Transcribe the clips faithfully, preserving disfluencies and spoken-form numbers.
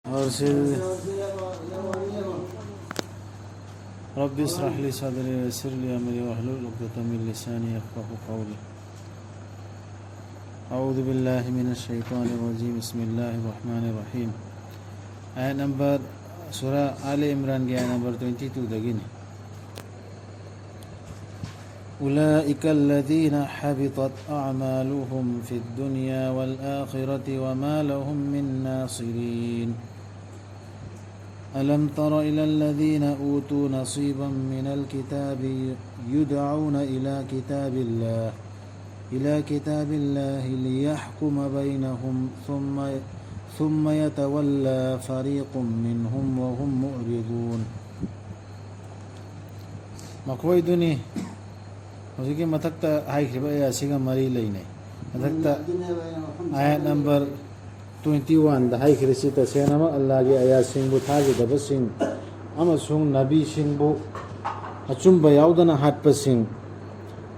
أرسل. رب اشرح لي صدري ويسر لي أمري واحلل عقدة من لساني يفقهوا قولي. أعوذ بالله من الشيطان الرجيم. بسم الله الرحمن الرحيم. Ayat number, Surah Ali Imran ki ayat number twenty-two dagini. أولئك الذين حبطت أعمالهم في الدنيا والآخرة وما لهم من ناصرين. ألم تر إلى الذين أوتوا نصيبا من الكتاب يدعون إلى كتاب الله إلى كتاب الله ليحكم بينهم ثم ثم يتولى فريق منهم وهم معرضون. ꯃꯈꯣꯏꯗꯨꯅꯤ ꯍꯧꯖꯤꯛꯀꯤ ꯃꯊꯛꯇ ꯍꯥꯏꯈ꯭ꯔꯤꯕ ꯑꯌꯥ ꯑꯁꯤꯒ ꯃꯔꯤ ꯂꯩꯅꯩ꯫ ꯃꯊꯛꯇ ꯑꯗꯨꯅꯦꯕ ꯑꯩꯅ ꯃꯐꯝ ꯑꯥꯌꯠ ꯆꯥꯗꯕ number twenty-one ꯗ ꯍꯥꯏꯈ꯭ꯔꯤꯁꯤ ꯇꯁꯦꯡꯅꯃꯛ ꯑꯜꯂꯥꯍꯒꯤ ꯑꯌꯥꯁꯤꯡꯕꯨ ꯊꯥꯖꯗꯕꯁꯤꯡ ꯑꯃꯁꯨꯡ ꯅꯕꯤꯁꯤꯡꯕꯨ ꯑꯆꯨꯝꯕ ꯌꯥꯎꯗꯅ ꯍꯥꯠꯄꯁꯤꯡ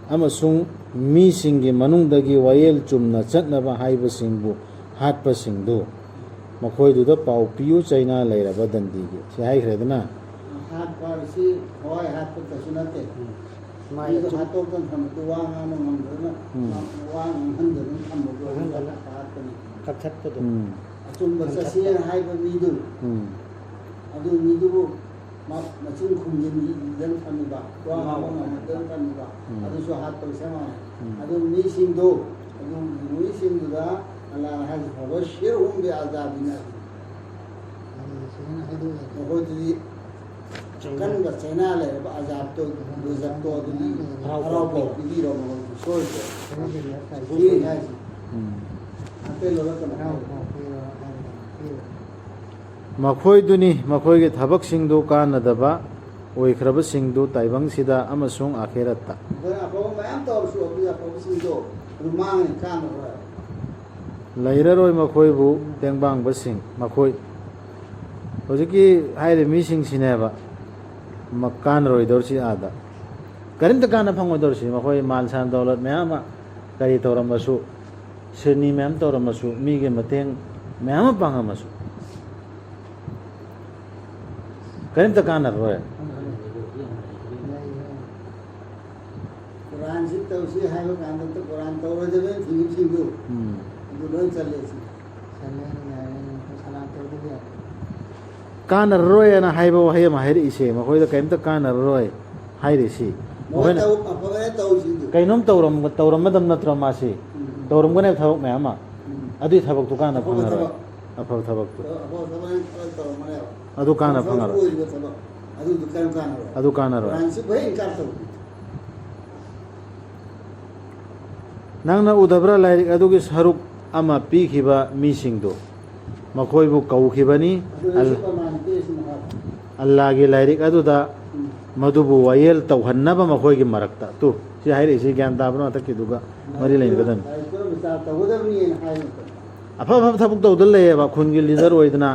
ꯑꯃꯁꯨꯡ ꯃꯤꯁꯤꯡꯒꯤ ꯃꯅꯨꯡꯗꯒꯤ ꯋꯥꯌꯦꯜ ꯆꯨꯝꯅ ꯆꯠꯅꯕ ꯍꯥꯏꯕꯁꯤꯡꯕꯨ ꯍꯥꯠꯄꯁꯤꯡꯗꯨ ꯃꯈꯣꯏꯗꯨꯗ ꯄꯥꯎ ꯄꯤꯌꯨ꯫ ꯆꯩꯅꯥ ꯂꯩꯔꯕ ꯗꯟꯗꯤꯒꯤ ꯁꯤ ꯍꯥꯏꯈ꯭ꯔꯦꯗꯅ꯫ ꯍꯥꯠꯄ ꯍꯥꯏꯕꯁꯤ ꯊꯋꯥꯏ ꯍꯥꯠꯄ ꯀꯩꯁꯨ ꯅꯠꯇꯦ꯫ ꯃꯥꯏ ꯃꯤꯗꯨ ꯑꯆꯨꯝ- ꯍꯥꯠꯇꯣꯛꯇꯅ ꯊꯝꯕꯗꯨ ꯋꯥ ꯉꯥꯡꯕ ꯉꯝꯗꯗꯅ ꯎꯝ꯫ ꯋꯥ ꯉꯥꯡꯍꯟꯗꯅ ꯊꯝꯕꯗꯨ ꯑꯗꯨ ꯉꯥꯡꯍꯟꯗꯅ ꯍꯥꯠꯄꯅꯤ꯫ ꯀꯛꯊꯠꯄꯗꯣ꯫ ꯎꯝ꯫ ꯑꯆꯨꯝꯕ ꯀꯛꯊꯠꯄ꯫ ꯆꯠꯁꯦꯅ ꯍꯥꯏꯕ ꯃꯤꯗꯨ ꯎꯝ꯫ ꯑꯗꯨ ꯃꯤꯗꯨꯕꯨ ꯃ-, ꯃꯆꯤꯟ ꯈꯨꯝꯖꯤꯟꯗꯅ ꯊꯝꯃꯤꯕ, ꯋꯥ ꯉꯥꯡꯕ ꯉꯝꯍꯟꯗꯅ ꯊꯝꯃꯤꯕ, ꯎꯝ꯫ ꯑꯗꯨꯁꯨ ꯍꯥꯠꯄꯒ ꯆꯞ ꯃꯥꯟꯅꯩ꯫ ꯎꯝ꯫ ꯑꯗꯨ ꯃꯤꯁꯤꯡꯗꯣ, ꯑꯗꯨ ꯃꯤꯁꯤꯡꯗꯨꯗ ꯑꯜꯂꯥꯍꯅ ꯍꯥꯏꯁꯦ, "ꯐꯕꯁꯤꯔꯍꯨꯝ ꯕꯤ ꯑꯖꯥꯕꯤꯟ ꯑꯂꯤꯝ"꯫ ꯃꯈꯣꯏꯗꯨꯗꯤ ꯑꯀꯟꯕ ꯆꯩꯅꯥ ꯂꯩꯔꯕ ꯑꯖꯥꯕꯇꯣ, ꯒꯖꯕꯇꯣ ꯑꯗꯨꯗꯤ ꯍꯔꯥꯎ ꯄꯥꯎ ꯄꯤꯕꯤꯔꯣ ꯃꯈꯣꯏꯗꯨ ꯁꯣꯏꯗ꯭ꯔꯦ꯫ ꯁꯤꯅꯤ ꯍꯥꯏꯁꯦ꯫ ꯎꯝ꯫ ꯑꯇꯩ ꯂꯣꯜꯂꯛꯀꯅꯨ꯫ ꯃꯈꯣꯏꯗꯨꯅꯤ ꯃꯈꯣꯏꯒꯤ ꯊꯕꯛꯁꯤꯡꯗꯨ ꯀꯥꯟꯅꯗꯕ ꯑꯣꯏꯈ꯭ꯔꯕꯁꯤꯡꯗꯨ ꯇꯥꯏꯕꯪꯁꯤꯗ ꯑꯃꯁꯨꯡ ꯑꯥꯈꯤꯔꯠꯇ꯫ ꯑꯩꯈꯣꯏꯅ ꯑꯐꯕ ꯃꯌꯥꯝ ꯇꯧꯔꯁꯨ ꯑꯗꯨꯒꯤ ꯑꯐꯕꯁꯤꯡꯗꯣ ꯑꯗꯨ ꯃꯥꯡꯉꯅꯤ, ꯀꯥꯟꯅꯔꯣꯏ꯫ ꯂꯩꯔꯔꯣꯏ ꯃꯈꯣꯏꯕꯨ ꯇꯦꯡꯕꯥꯡꯕꯁꯤꯡ꯫ ꯃꯈꯣꯏ ꯍꯧꯖꯤꯛꯀꯤ ꯍꯥꯏꯔꯤꯕ ꯃꯤꯁꯤꯡꯁꯤꯅꯦꯕ ꯃ-, ꯀꯥꯟꯅꯔꯣꯏꯗꯧꯔꯤꯁꯤ ꯑꯥꯗ꯫ ꯀꯔꯤꯝꯇ ꯀꯥꯟꯅ ꯐꯪꯉꯣꯏꯗꯧꯔꯤꯁꯤ꯫ ꯃꯈꯣꯏ ꯃꯥꯜ ꯁꯥꯟ ꯗꯧꯂꯠ ꯃꯌꯥꯝ ꯑꯃ ꯀꯔꯤ ꯇꯧꯔꯝꯃꯁꯨ, ꯁꯤꯔꯅꯤ ꯃꯌꯥꯝ ꯇꯧꯔꯝꯃꯁꯨ, ꯃꯤꯒꯤ ꯃꯇꯦꯡ ꯃꯌꯥꯝ ꯑꯃ ꯄꯥꯡꯉꯝꯃꯁꯨ, ꯀꯔꯤꯝꯇ ꯀꯥꯟꯅꯔꯣꯏ꯫ ꯀꯨꯔꯥꯟꯁꯤ ꯇꯧꯁꯤ ꯍꯥꯏꯕ ꯀꯥꯟꯗ ꯀꯨꯔꯥꯟ ꯇꯧꯔꯣꯏꯗꯕ ꯊꯤꯡꯉꯤꯕꯁꯤꯡꯗꯨ ꯎꯝ꯫ ꯑꯗꯨ ꯂꯣꯏ ꯆꯠꯂꯦ ꯁꯤ꯫ ꯀꯥꯟꯅꯔꯔꯣꯏꯅ ꯍꯥꯏꯕ ꯋꯥꯍꯩ ꯑꯃ ꯍꯥꯏꯔꯛꯏꯁꯦ, ꯃꯈꯣꯏꯗ ꯀꯔꯤꯝꯇ ꯀꯥꯟꯅꯔꯔꯣꯏ ꯍꯥꯏꯔꯤꯁꯤ꯫ ꯃꯣꯏ ꯃꯈꯣꯏꯅ ꯇꯧ-, ꯑꯐꯕꯅ ꯇꯧꯁꯤꯡꯗꯨ꯫ ꯀꯩꯅꯣꯝ ꯇꯧꯔꯝ-, ꯇꯧꯔꯝꯒꯗꯕ ꯅꯠꯇ꯭ꯔꯣ ꯃꯥꯁꯤ? ꯎꯝ꯫ ꯇꯧꯔꯝꯒꯅꯦꯕ ꯊꯕꯛ ꯃꯌꯥꯝ ꯑꯃ꯫ ꯎꯝ꯫ ꯑꯗꯨꯏ ꯊꯕꯛꯇꯨ ꯀꯥꯟꯅ ꯑꯐꯕ ꯐꯪꯉꯔꯣꯏ꯫ ꯊꯕꯛ꯫ ꯑꯐꯕ ꯊꯕꯛꯇꯨ꯫ ꯑꯐꯕ ꯊꯕꯛ ꯇꯧꯔꯝꯒꯅꯦꯕ꯫ ꯑꯗꯨ ꯀꯥꯟꯅ ꯑꯐꯕ ꯐꯪꯉꯔꯣꯏ꯫ ꯑꯣꯏꯔꯤꯕ ꯊꯕꯛ ꯑꯗꯨꯗꯨ ꯀꯔꯝ ꯀꯥꯟꯅꯔꯣꯏ? ꯑꯗꯨ ꯀꯥꯟꯅꯔꯣꯏ꯫ ꯀꯨꯔꯥꯟꯁꯤ ꯐꯖꯅ ꯏꯟꯀꯥꯔ ꯇꯧꯕꯤ꯫ ꯅꯪꯅ ꯎꯗꯕ꯭ꯔꯥ, ꯂꯥꯏꯔꯤꯛ ꯑꯗꯨꯒꯤ ꯁꯔꯨꯛ ꯑꯃ ꯄꯤꯈꯤꯕ ꯃꯤꯁꯤꯡꯗꯨ? ꯃꯈꯣꯏꯕꯨ ꯀꯧꯈꯤꯕꯅꯤ꯫ ꯑꯗꯨꯅ ꯑꯜ-, ꯁꯤ ꯄ꯭ꯔꯃꯥꯟ ꯄꯤꯔꯤꯁꯤ ꯃꯈꯥꯗ꯫ ꯑꯜꯂꯥꯒꯤ ꯂꯥꯏꯔꯤꯛ ꯑꯗꯨꯗ ꯎꯝ꯫ ꯃꯗꯨꯕꯨ ꯋꯥꯌꯦꯜ ꯇꯧꯍꯟꯅꯕ ꯃꯈꯣꯏꯒꯤ ꯃꯔꯛꯇ꯫ ꯇꯨ, ꯁꯤ ꯍꯥꯏꯔꯛꯏꯁꯤ ꯒ꯭ꯌꯥꯟ ꯇꯥꯕ꯭ꯔꯣ? ꯍꯟꯗꯛꯀꯤꯗꯨꯒ ꯃꯔꯤ ꯂꯩꯅꯒꯗꯕꯅꯤ꯫ ꯂꯥꯏꯔꯤꯛꯇꯨꯅ ꯕꯤꯆꯥꯔ ꯇꯧꯒꯗꯕꯅꯤꯅ ꯍꯥꯏꯕ ꯃꯇꯝꯗ꯫ ꯑꯐ ꯑꯐꯕ ꯊꯕꯛ ꯇꯧꯗ ꯂꯩꯌꯦꯕ꯫ ꯈꯨꯟꯒꯤ ꯂꯤꯗꯔ ꯑꯣꯏꯗꯅ,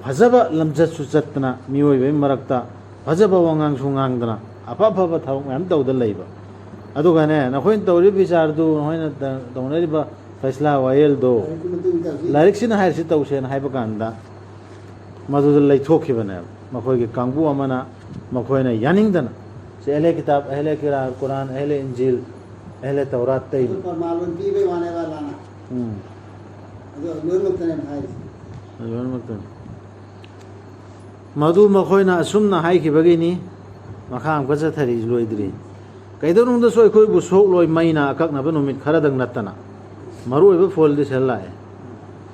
ꯐꯖꯕ ꯂꯝꯆꯠꯁꯨ ꯆꯠꯇꯅ, ꯃꯤꯑꯣꯏꯕꯒꯤ ꯃꯔꯛꯇ ꯐꯖꯕ ꯋꯥꯉꯥꯡꯁꯨ ꯉꯥꯡꯗꯅ, ꯑꯐ ꯑꯐꯕ ꯊꯕꯛ ꯃꯌꯥꯝ ꯇꯧꯗ ꯂꯩꯕ꯫ ꯑꯗꯨꯒꯅꯦ, ꯅꯈꯣꯏꯅ ꯇꯧꯔꯤꯕ ꯕꯤꯆꯥꯔꯗꯨ, ꯅꯈꯣꯏꯅ ꯇ-, ꯇꯧꯅꯔꯤꯕ ꯐꯩꯁꯂꯥ ꯋꯥꯌꯦꯜꯗꯣ, ꯂꯥꯏꯔꯤꯛꯀꯤ ꯃꯇꯨꯡ ꯏꯟꯅ ꯇꯧꯁꯤ꯫ ꯂꯥꯏꯔꯤꯛꯁꯤꯅ ꯍꯥꯏꯔꯤꯁꯤ ꯇꯧꯁꯦꯅ ꯍꯥꯏꯕ ꯀꯥꯟꯗ, ꯃꯗꯨꯗ ꯂꯩꯊꯣꯛꯈꯤꯕꯅꯦꯕ꯫ ꯃꯈꯣꯏꯒꯤ ꯀꯥꯡꯕꯨ ꯑꯃꯅ, ꯃꯈꯣꯏꯅ ꯌꯥꯅꯤꯡꯗꯅ, ꯁꯤ ꯑꯍꯂꯦ ꯀꯤꯇꯥꯕ, ꯑꯍꯂꯦ ꯀꯤꯔꯥ-, ꯀꯨꯔꯥꯟ, ꯑꯍꯂꯦ ꯏꯟꯖꯤꯜ, ꯑꯍꯂꯦ ꯇꯧꯔꯥꯠ ꯇꯩ꯫ ꯑꯗꯨ ꯄ꯭ꯔꯃꯥꯟ ꯂꯣꯏ ꯄꯤꯕꯩ ꯋꯥꯅꯦꯕ ꯑꯜꯂꯥꯅ꯫ ꯎꯝ꯫ ꯑꯗꯨ ꯂꯣꯏꯅꯃꯛꯇꯅꯦꯕ ꯍꯥꯏꯔꯤꯁꯦ꯫ ꯑꯗꯨ ꯂꯣꯏꯅꯃꯛꯇꯅꯤ꯫ ꯃꯗꯨ ꯃꯈꯣꯏꯅ ꯑꯁꯨꯝꯅ ꯍꯥꯏꯈꯤꯕꯒꯤꯅꯤ꯫ ꯃꯈꯥ ꯑꯃꯨꯛꯀ ꯆꯠꯊꯔꯤ, ꯂꯣꯏꯗ꯭ꯔꯤ꯫ ꯀꯩꯗꯧꯅꯨꯡꯗꯁꯨ ꯑꯩꯈꯣꯏꯕꯨ ꯁꯣꯛꯂꯣꯏ, ꯃꯩꯅ ꯑꯀꯛꯅꯕ ꯅꯨꯃꯤꯠ ꯈꯔꯗꯪ ꯅꯠꯇꯅ꯫ ꯃꯔꯨꯑꯣꯏꯕ ꯐꯣꯜꯗꯤ ꯁꯤꯗ ꯂꯥꯛꯑꯦ꯫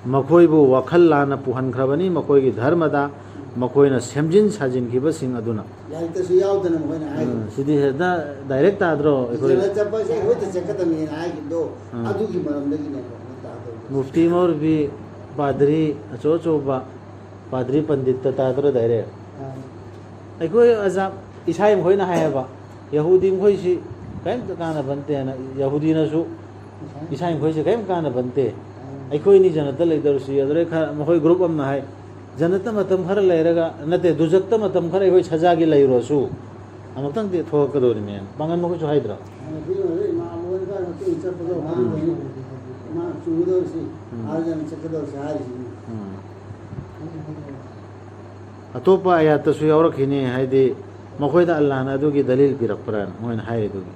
ꯃꯈꯣꯏꯕꯨ ꯋꯥꯈꯜ ꯂꯥꯟꯅ ꯄꯨꯍꯟꯈ꯭ꯔꯕꯅꯤ, ꯃꯈꯣꯏꯒꯤ ꯙꯔꯃꯗ ꯃꯈꯣꯏꯅ ꯁꯦꯝꯖꯤꯟ ꯁꯥꯖꯤꯟꯈꯤꯕꯁꯤꯡ ꯑꯗꯨꯅ꯫ ꯂꯥꯏꯔꯤꯛꯇꯁꯨ ꯌꯥꯎꯗꯅ ꯃꯈꯣꯏꯅ ꯍꯥꯏꯔꯤꯕ꯫ ꯎꯝ, ꯁꯤꯗꯤ ꯍꯦꯛꯇ ꯗꯥꯏꯔꯦꯛ ꯇꯥꯗ꯭ꯔꯣ? ꯑꯩꯈꯣꯏ ꯖꯅꯠ ꯆꯠꯄꯁꯦ ꯑꯩꯈꯣꯏꯗ ꯆꯠꯀꯗꯕꯅꯤꯅ ꯍꯥꯏꯈꯤꯕꯗꯣ, ꯎꯝ꯫ ꯑꯗꯨꯒꯤ ꯃꯔꯝꯗꯒꯤꯅꯦꯕ ꯑꯩꯈꯣꯏ ꯇꯥꯗꯧꯔꯤꯁꯦ꯫ ꯃꯨꯐꯇꯤ ꯃꯧꯂꯚꯤ, ꯄꯥꯗ꯭ꯔꯤ ꯑꯆꯧ ꯑꯆꯧꯕ, ꯄꯥꯗ꯭ꯔꯤ ꯄꯟꯗꯤꯠꯇ ꯇꯥꯗ꯭ꯔꯣ ꯗꯥꯏꯔꯦꯛ? ꯑꯥ꯫ ꯑꯩꯈꯣꯏ ꯑꯖꯥ ꯏꯁꯥꯏ ꯃꯈꯣꯏꯅ ꯍꯥꯏꯌꯦꯕ, ꯌꯍꯨꯗꯤ ꯃꯈꯣꯏꯁꯤ ꯀꯔꯤꯝꯇ ꯀꯥꯟꯅꯕ ꯅꯠꯇꯦꯅ꯫ ꯌꯍꯨꯗꯤꯅꯁꯨ ꯏꯁꯥꯏ ꯃꯈꯣꯏꯁꯤ ꯀꯔꯤꯝ ꯀꯥꯟꯅꯕ ꯅꯠꯇꯦ, ꯑꯩꯈꯣꯏꯅꯤ ꯖꯅꯠꯇ ꯂꯩꯗꯧꯔꯤꯁꯤ꯫ ꯑꯗꯨꯗꯩ ꯈꯔ ꯃꯈꯣꯏ ꯒ꯭ꯔꯨꯞ ꯑꯃꯅ ꯍꯥꯏ, ꯖꯅꯠꯇ ꯃꯇꯝ ꯈꯔ ꯂꯩꯔꯒ, ꯅꯠꯇꯦ, ꯗꯨꯖꯛꯇ ꯃꯇꯝ ꯈꯔ ꯑꯩꯈꯣꯏ ꯁꯖꯥꯒꯤ ꯂꯩꯔꯨꯔꯁꯨ ꯑꯃꯨꯛꯇꯪꯗꯤ ꯊꯣꯛꯂꯛꯀꯗꯧꯔꯤꯃꯦ꯫ ꯄꯥꯡꯒꯟ ꯃꯈꯣꯏꯁꯨ ꯍꯥꯏꯗ꯭ꯔꯣ? ꯃꯗꯨꯅ ꯏꯃꯥꯝ ꯑꯣꯏꯔꯒ ꯃꯇꯨꯡ ꯆꯠꯄꯗꯣ ꯍꯥꯏꯕꯅꯤ꯫ ꯃꯥ ꯆꯨꯒꯗꯧꯔꯤꯁꯤ, ꯎꯝ꯫ ꯑꯥꯗ ꯆꯠꯀꯗꯧꯔꯤꯁꯤ ꯍꯥꯏꯔꯤꯁꯤꯅꯤ꯫ ꯎꯝ꯫ ꯑꯇꯣꯞꯄ ꯑꯌꯥꯠꯇꯁꯨ ꯌꯥꯎꯔꯛꯈꯤꯅꯤ, ꯍꯥꯏꯗꯤ ꯃꯈꯣꯏꯗ ꯑꯜꯂꯥꯍꯅ ꯑꯗꯨꯒꯤ ꯗꯂꯤꯜ ꯄꯤꯔꯛꯄ꯭ꯔꯥꯅ ꯃꯣꯏꯅ ꯍꯥꯏꯔꯤꯗꯨꯒꯤ꯫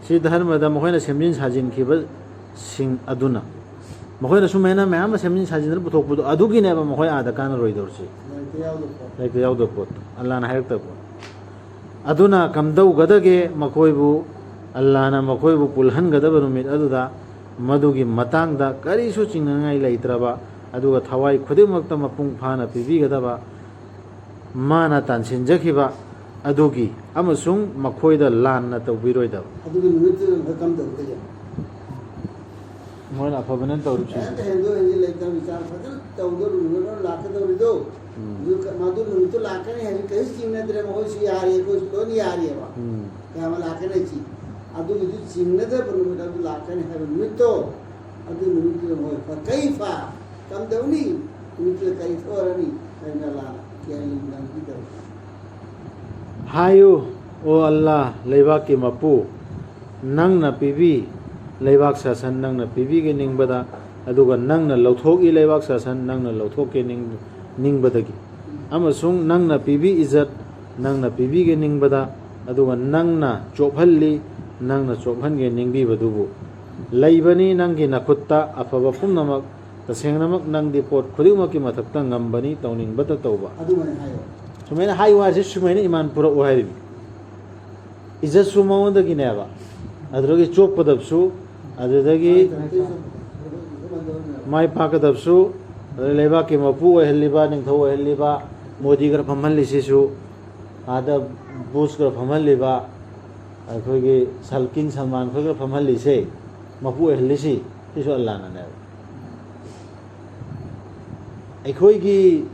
ꯁꯤ ꯙꯔꯃꯗ ꯃꯈꯣꯏꯅ ꯁꯦꯝꯖꯤꯟ ꯁꯥꯖꯤꯟꯈꯤꯕꯁꯤꯡ ꯑꯗꯨꯅ, ꯃꯈꯣꯏꯅ ꯁꯨꯃꯥꯏꯅ ꯃꯌꯥꯝ ꯑꯃ ꯁꯦꯝꯖꯤꯟ ꯁꯥꯖꯤꯟꯗꯅ ꯄꯨꯊꯣꯛꯄꯗꯣ, ꯑꯗꯨꯒꯤꯅꯦꯕ ꯃꯈꯣꯏ ꯑꯥꯗ ꯀꯥꯟꯅꯔꯣꯏꯗꯧꯔꯤꯁꯤ꯫ ꯂꯥꯏꯔꯤꯛꯇ ꯌꯥꯎꯗꯕ ꯄꯣꯠ꯫ ꯂꯥꯏꯔꯤꯛꯇ ꯌꯥꯎꯗꯕ ꯄꯣꯠꯇꯣ, ꯑꯜꯂꯥꯍꯅ ꯍꯥꯏꯔꯛꯇꯕ ꯄꯣꯠ꯫ ꯑꯗꯨꯅ ꯀꯝꯗꯧꯒꯗꯒꯦ? ꯃꯈꯣꯏꯕꯨ, ꯑꯜꯂꯥꯍꯅ ꯃꯈꯣꯏꯕꯨ ꯄꯨꯜꯍꯟꯒꯗꯕ ꯅꯨꯃꯤꯠ ꯑꯗꯨꯗ ꯃꯗꯨꯒꯤ ꯃꯇꯥꯡꯗ ꯀꯔꯤꯁꯨ ꯆꯤꯡꯅꯅꯤꯡꯉꯥꯏ ꯂꯩꯇ꯭ꯔꯕ, ꯑꯗꯨꯒ ꯊꯋꯥꯏ ꯈꯨꯗꯤꯡꯃꯛꯇ ꯃꯄꯨꯡ ꯐꯥꯅ ꯄꯤꯕꯤꯒꯗꯕ, ꯃꯥꯅ ꯇꯥꯟꯁꯤꯟꯖꯈꯤꯕ ꯑꯗꯨꯒꯤ, ꯑꯃꯁꯨꯡ ꯃꯈꯣꯏꯗ ꯂꯥꯟꯅ ꯇꯧꯕꯤꯔꯣꯏꯗꯕ꯫ ꯑꯗꯨꯒꯤ ꯅꯨꯃꯤꯠꯇꯨꯗ ꯃꯈꯣꯏ ꯀꯝꯗꯧꯒꯗꯒꯦ? ꯃꯣꯏꯅ ꯑꯐꯕꯅ ꯇꯧꯔꯤꯕꯁꯤ꯫ ꯀꯔꯤꯝꯇ ꯍꯦꯟꯗꯣꯛ ꯍꯦꯟꯖꯤꯟ ꯂꯩꯇꯅ ꯕꯤꯆꯥꯔ ꯐꯖꯅ ꯇꯧꯗꯧꯔꯤꯕꯅꯤ, ꯂꯣꯏꯅ ꯂꯥꯛꯀꯗꯧꯔꯤꯗꯣ꯫ ꯎꯝ꯫ ꯑꯗꯨ ꯀ-, ꯃꯗꯨ ꯅꯨꯃꯤꯠꯇꯨ ꯂꯥꯛꯀꯅꯤ ꯍꯥꯏꯕꯁꯤ ꯀꯔꯤꯁꯨ ꯆꯤꯡꯅꯗ꯭ꯔꯦ, ꯃꯈꯣꯏꯁꯨ ꯌꯥꯔꯤ, ꯑꯩꯈꯣꯏꯁꯨ ꯂꯣꯏꯅ ꯌꯥꯔꯤꯑꯕ꯫ ꯎꯝ꯫ ꯀꯌꯥꯝ ꯂꯥꯛꯀꯅꯤ ꯍꯥꯏꯁꯤ? ꯑꯗꯨꯒꯤꯗꯨ ꯆꯤꯡꯅꯗꯕ ꯅꯨꯃꯤꯠ ꯑꯗꯨ ꯂꯥꯛꯀꯅꯤ ꯍꯥꯏꯕ ꯅꯨꯃꯤꯠꯇꯣ, ꯑꯗꯨ ꯅꯨꯃꯤꯠꯇꯨꯗ ꯃꯣꯏ ꯐ-, ꯀꯩꯐ ꯀꯝꯗꯧꯅꯤ? ꯅꯨꯃꯤꯠꯇꯨꯗ ꯀꯔꯤ ꯊꯣꯛꯑꯔꯅꯤ? ꯀꯔꯤꯅ ꯂꯥꯟꯅ ꯀꯌꯥ ꯌꯦꯡꯗꯅ ꯄꯤꯗꯕ? ꯍꯥꯏꯌꯨ, ꯑꯣ ꯑꯜꯂꯥ, ꯂꯩꯕꯥꯛꯀꯤ ꯃꯄꯨ, ꯅꯪꯅ ꯄꯤꯕꯤ, ꯂꯩꯕꯥꯛ ꯁꯥꯁꯟ ꯅꯪꯅ ꯄꯤꯕꯤꯒꯦ ꯅꯤꯡꯕꯗ, ꯑꯗꯨꯒ ꯅꯪꯅ ꯂꯧꯊꯣꯛꯏ, ꯂꯩꯕꯥꯛ ꯁꯥꯁꯟ ꯅꯪꯅ ꯂꯧꯊꯣꯛꯀꯦ ꯅꯤꯡ-, ꯅꯤꯡꯕꯗꯒꯤ, ꯑꯃꯁꯨꯡ ꯅꯪꯅ ꯄꯤꯕꯤ ꯏꯖꯠ ꯅꯪꯅ ꯄꯤꯕꯤꯒꯦ ꯅꯤꯡꯕꯗ, ꯑꯗꯨꯒ ꯅꯪꯅ ꯆꯣꯞꯍꯜꯂꯤ, ꯅꯪꯅ ꯆꯣꯞꯍꯟꯒꯦ ꯅꯤꯡꯕꯤꯕꯗꯨꯕꯨ꯫ ꯂꯩꯕꯅꯤ ꯅꯪꯒꯤ ꯅꯈꯨꯠꯇ ꯑꯐꯕ ꯄꯨꯝꯅꯃꯛ, ꯇꯁꯦꯡꯅꯃꯛ ꯅꯪꯗꯤ ꯄꯣꯠ ꯈꯨꯗꯤꯡꯃꯛꯀꯤ ꯃꯊꯛꯇ ꯉꯝꯕꯅꯤ, ꯇꯧꯅꯤꯡꯕꯇ ꯇꯧꯕ꯫ ꯑꯗꯨꯃꯥꯏꯅ ꯍꯥꯏꯌꯣ꯫ ꯁꯨꯃꯥꯏꯅ ꯍꯥꯏꯌꯨ ꯍꯥꯏꯔꯤꯁꯦ, ꯁꯨꯃꯥꯏꯅ ꯏꯃꯥꯟ ꯄꯨꯔꯛꯎ ꯍꯥꯏꯔꯤꯕꯅꯤ꯫ ꯏꯖꯠꯁꯨ ꯃꯉꯣꯟꯗꯒꯤꯅꯦꯕ, ꯑꯗꯨꯗꯒꯤ ꯆꯣꯞꯀꯗꯕꯁꯨ, ꯑꯗꯨꯗꯒꯤ ꯃꯥꯏ ꯄꯥꯛꯀꯗꯕꯁꯨ, ꯑꯗꯨꯗꯒꯤ ꯂꯩꯕꯥꯛꯀꯤ ꯃꯄꯨ ꯑꯣꯏꯍꯜꯂꯤꯕ, ꯅꯤꯡꯊꯧ ꯑꯣꯏꯍꯜꯂꯤꯕ, ꯃꯣꯗꯤ ꯈꯔ ꯐꯝꯍꯜꯂꯤꯁꯤꯁꯨ, ꯑꯥꯗ ꯕꯨꯁ ꯈꯔ ꯐꯝꯍꯜꯂꯤꯕ, ꯑꯩꯈꯣꯏꯒꯤ ꯁꯜ-, ꯀꯤꯡ ꯁꯜꯃꯥꯟ ꯈꯣꯏ ꯈꯔ ꯐꯝꯍꯜꯂꯤꯁꯦ, ꯃꯄꯨ ꯑꯣꯏꯍꯜꯂꯤꯁꯤ, ꯁꯤꯁꯨ ꯑꯜꯂꯥꯅꯅꯦꯕ꯫ ꯑꯩꯈꯣꯏꯒꯤ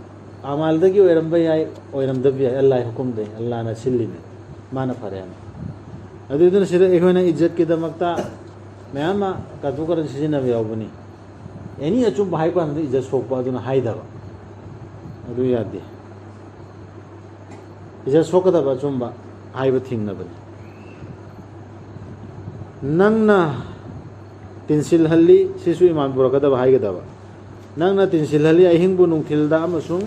ꯑꯃꯥꯜꯗꯒꯤ ꯑꯣꯏꯔꯝꯕ ꯌꯥꯏ, ꯑꯣꯏꯔꯝꯗꯕ ꯌꯥꯏ, ꯑꯜꯂꯥꯍꯒꯤ ꯍꯨꯀꯨꯝꯗꯩ, ꯑꯜꯂꯥꯍꯅ ꯁꯤꯜꯂꯤꯅꯤ, ꯃꯥꯅ ꯐꯔꯦ ꯍꯥꯏꯅ꯫ ꯑꯗꯨꯗꯨꯅ ꯁꯤꯗ ꯑꯩꯈꯣꯏꯅ ꯏꯖꯠꯀꯤꯗꯃꯛꯇ ꯃꯌꯥꯝ ꯑꯃ ꯀꯥꯇꯨ ꯀꯥꯔꯟ ꯁꯤꯖꯤꯟꯅꯕ ꯌꯥꯎꯕꯅꯤ꯫ ꯑꯦꯅꯤ ꯑꯆꯨꯝꯕ ꯍꯥꯏꯕ ꯀꯥꯟꯗ ꯏꯖꯠ ꯁꯣꯛꯄ ꯑꯗꯨꯅ ꯍꯥꯏꯗꯕ, ꯑꯗꯨ ꯌꯥꯗꯦ꯫ ꯏꯖꯠ ꯁꯣꯛꯀꯗꯕ ꯑꯆꯨꯝꯕ ꯍꯥꯏꯕ ꯊꯤꯡꯅꯕꯅꯤ꯫ ꯅꯪꯅ ꯇꯤꯟꯁꯤꯜꯍꯜꯂꯤ, ꯁꯤꯁꯨ ꯏꯃꯥꯟ ꯄꯨꯔꯛꯀꯗꯕ ꯍꯥꯏꯒꯗꯕ꯫ ꯅꯪꯅ ꯇꯤꯟꯁꯤꯜꯍꯜꯂꯤ ꯑꯍꯤꯡꯕꯨ ꯅꯨꯡꯊꯤꯜꯗ ꯑꯃꯁꯨꯡ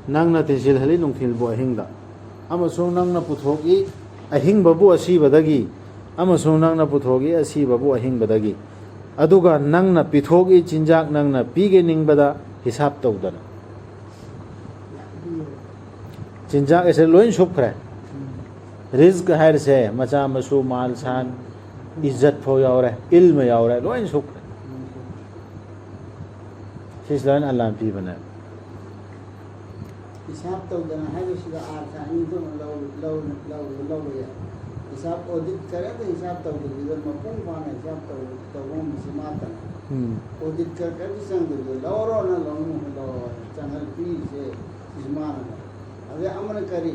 ꯅꯪꯅ ꯊꯤꯟꯁꯤꯜꯍꯜꯂꯤ ꯅꯨꯡꯊꯤꯜꯕꯨ ꯑꯍꯤꯡꯗ, ꯑꯃꯁꯨꯡ ꯅꯪꯅ ꯄꯨꯊꯣꯛꯏ ꯑꯍꯤꯡꯕꯕꯨ ꯑꯁꯤꯕꯗꯒꯤ, ꯑꯃꯁꯨꯡ ꯅꯪꯅ ꯄꯨꯊꯣꯛꯏ ꯑꯁꯤꯕꯕꯨ ꯑꯍꯤꯡꯕꯗꯒꯤ, ꯑꯗꯨꯒ ꯅꯪꯅ ꯄꯤꯊꯣꯛꯏ ꯆꯤꯟꯖꯥꯛ ꯅꯪꯅ ꯄꯤꯒꯦ ꯅꯤꯡꯕꯗ ꯍꯤꯁꯥꯞ ꯇꯧꯗꯅ꯫ ꯆꯤꯟꯖꯥꯛ ꯑꯁꯦ ꯂꯣꯏ ꯁꯨꯞꯈ꯭ꯔꯦ꯫ ꯔꯤꯖ꯭ꯛ ꯍꯥꯏꯔꯤꯁꯦ ꯃꯆꯥ ꯃꯁꯨ, ꯃꯥꯜ ꯁꯥꯟ, ꯏꯖꯠ ꯐꯥꯎ ꯌꯥꯎꯔꯦ, ꯏꯜꯃ ꯌꯥꯎꯔꯦ, ꯂꯣꯏ ꯁꯨꯞꯈ꯭ꯔꯦ꯫ ꯁꯤꯁꯦ ꯂꯣꯏꯅ ꯑꯜꯂꯥꯍꯅ ꯄꯤꯕꯅꯦ꯫ ꯍꯤꯁꯥꯕ ꯇꯧꯗꯅ ꯍꯥꯏꯕꯁꯤꯗ ꯑꯥꯔꯊ ꯑꯅꯤ ꯊꯣꯛꯅ ꯂꯧ-, ꯂꯧ-, ꯂꯧ-, ꯂꯧꯕ ꯌꯥꯏ꯫ ꯍꯤꯁꯥꯕ, ꯑꯣꯗꯤꯠ ꯀꯔꯤꯝꯇ ꯍꯤꯁꯥꯕ ꯇꯧꯗꯕꯤꯗ ꯃꯄꯨꯡ ꯐꯥꯅ ꯍꯤꯁꯥꯕ ꯇꯧ-, ꯇꯧꯕ ꯉꯝꯕꯁꯤ ꯃꯥꯇꯅꯤ꯫ ꯎꯝ꯫ ꯑꯣꯗꯤꯠ ꯀꯔꯤ-, ꯀꯔꯤꯝꯇ ꯆꯪꯗꯕꯤꯗ ꯂꯧꯔꯣꯅ ꯂꯧꯅꯤꯡꯕ ꯂꯧꯔꯣ ꯍꯥꯏꯅ ꯆꯪꯍꯜ ꯄꯤꯔꯤꯁꯦ ꯁꯤꯁꯨ ꯃꯥꯅ꯫ ꯑꯗꯩ ꯑꯃꯅ ꯀꯔꯤ?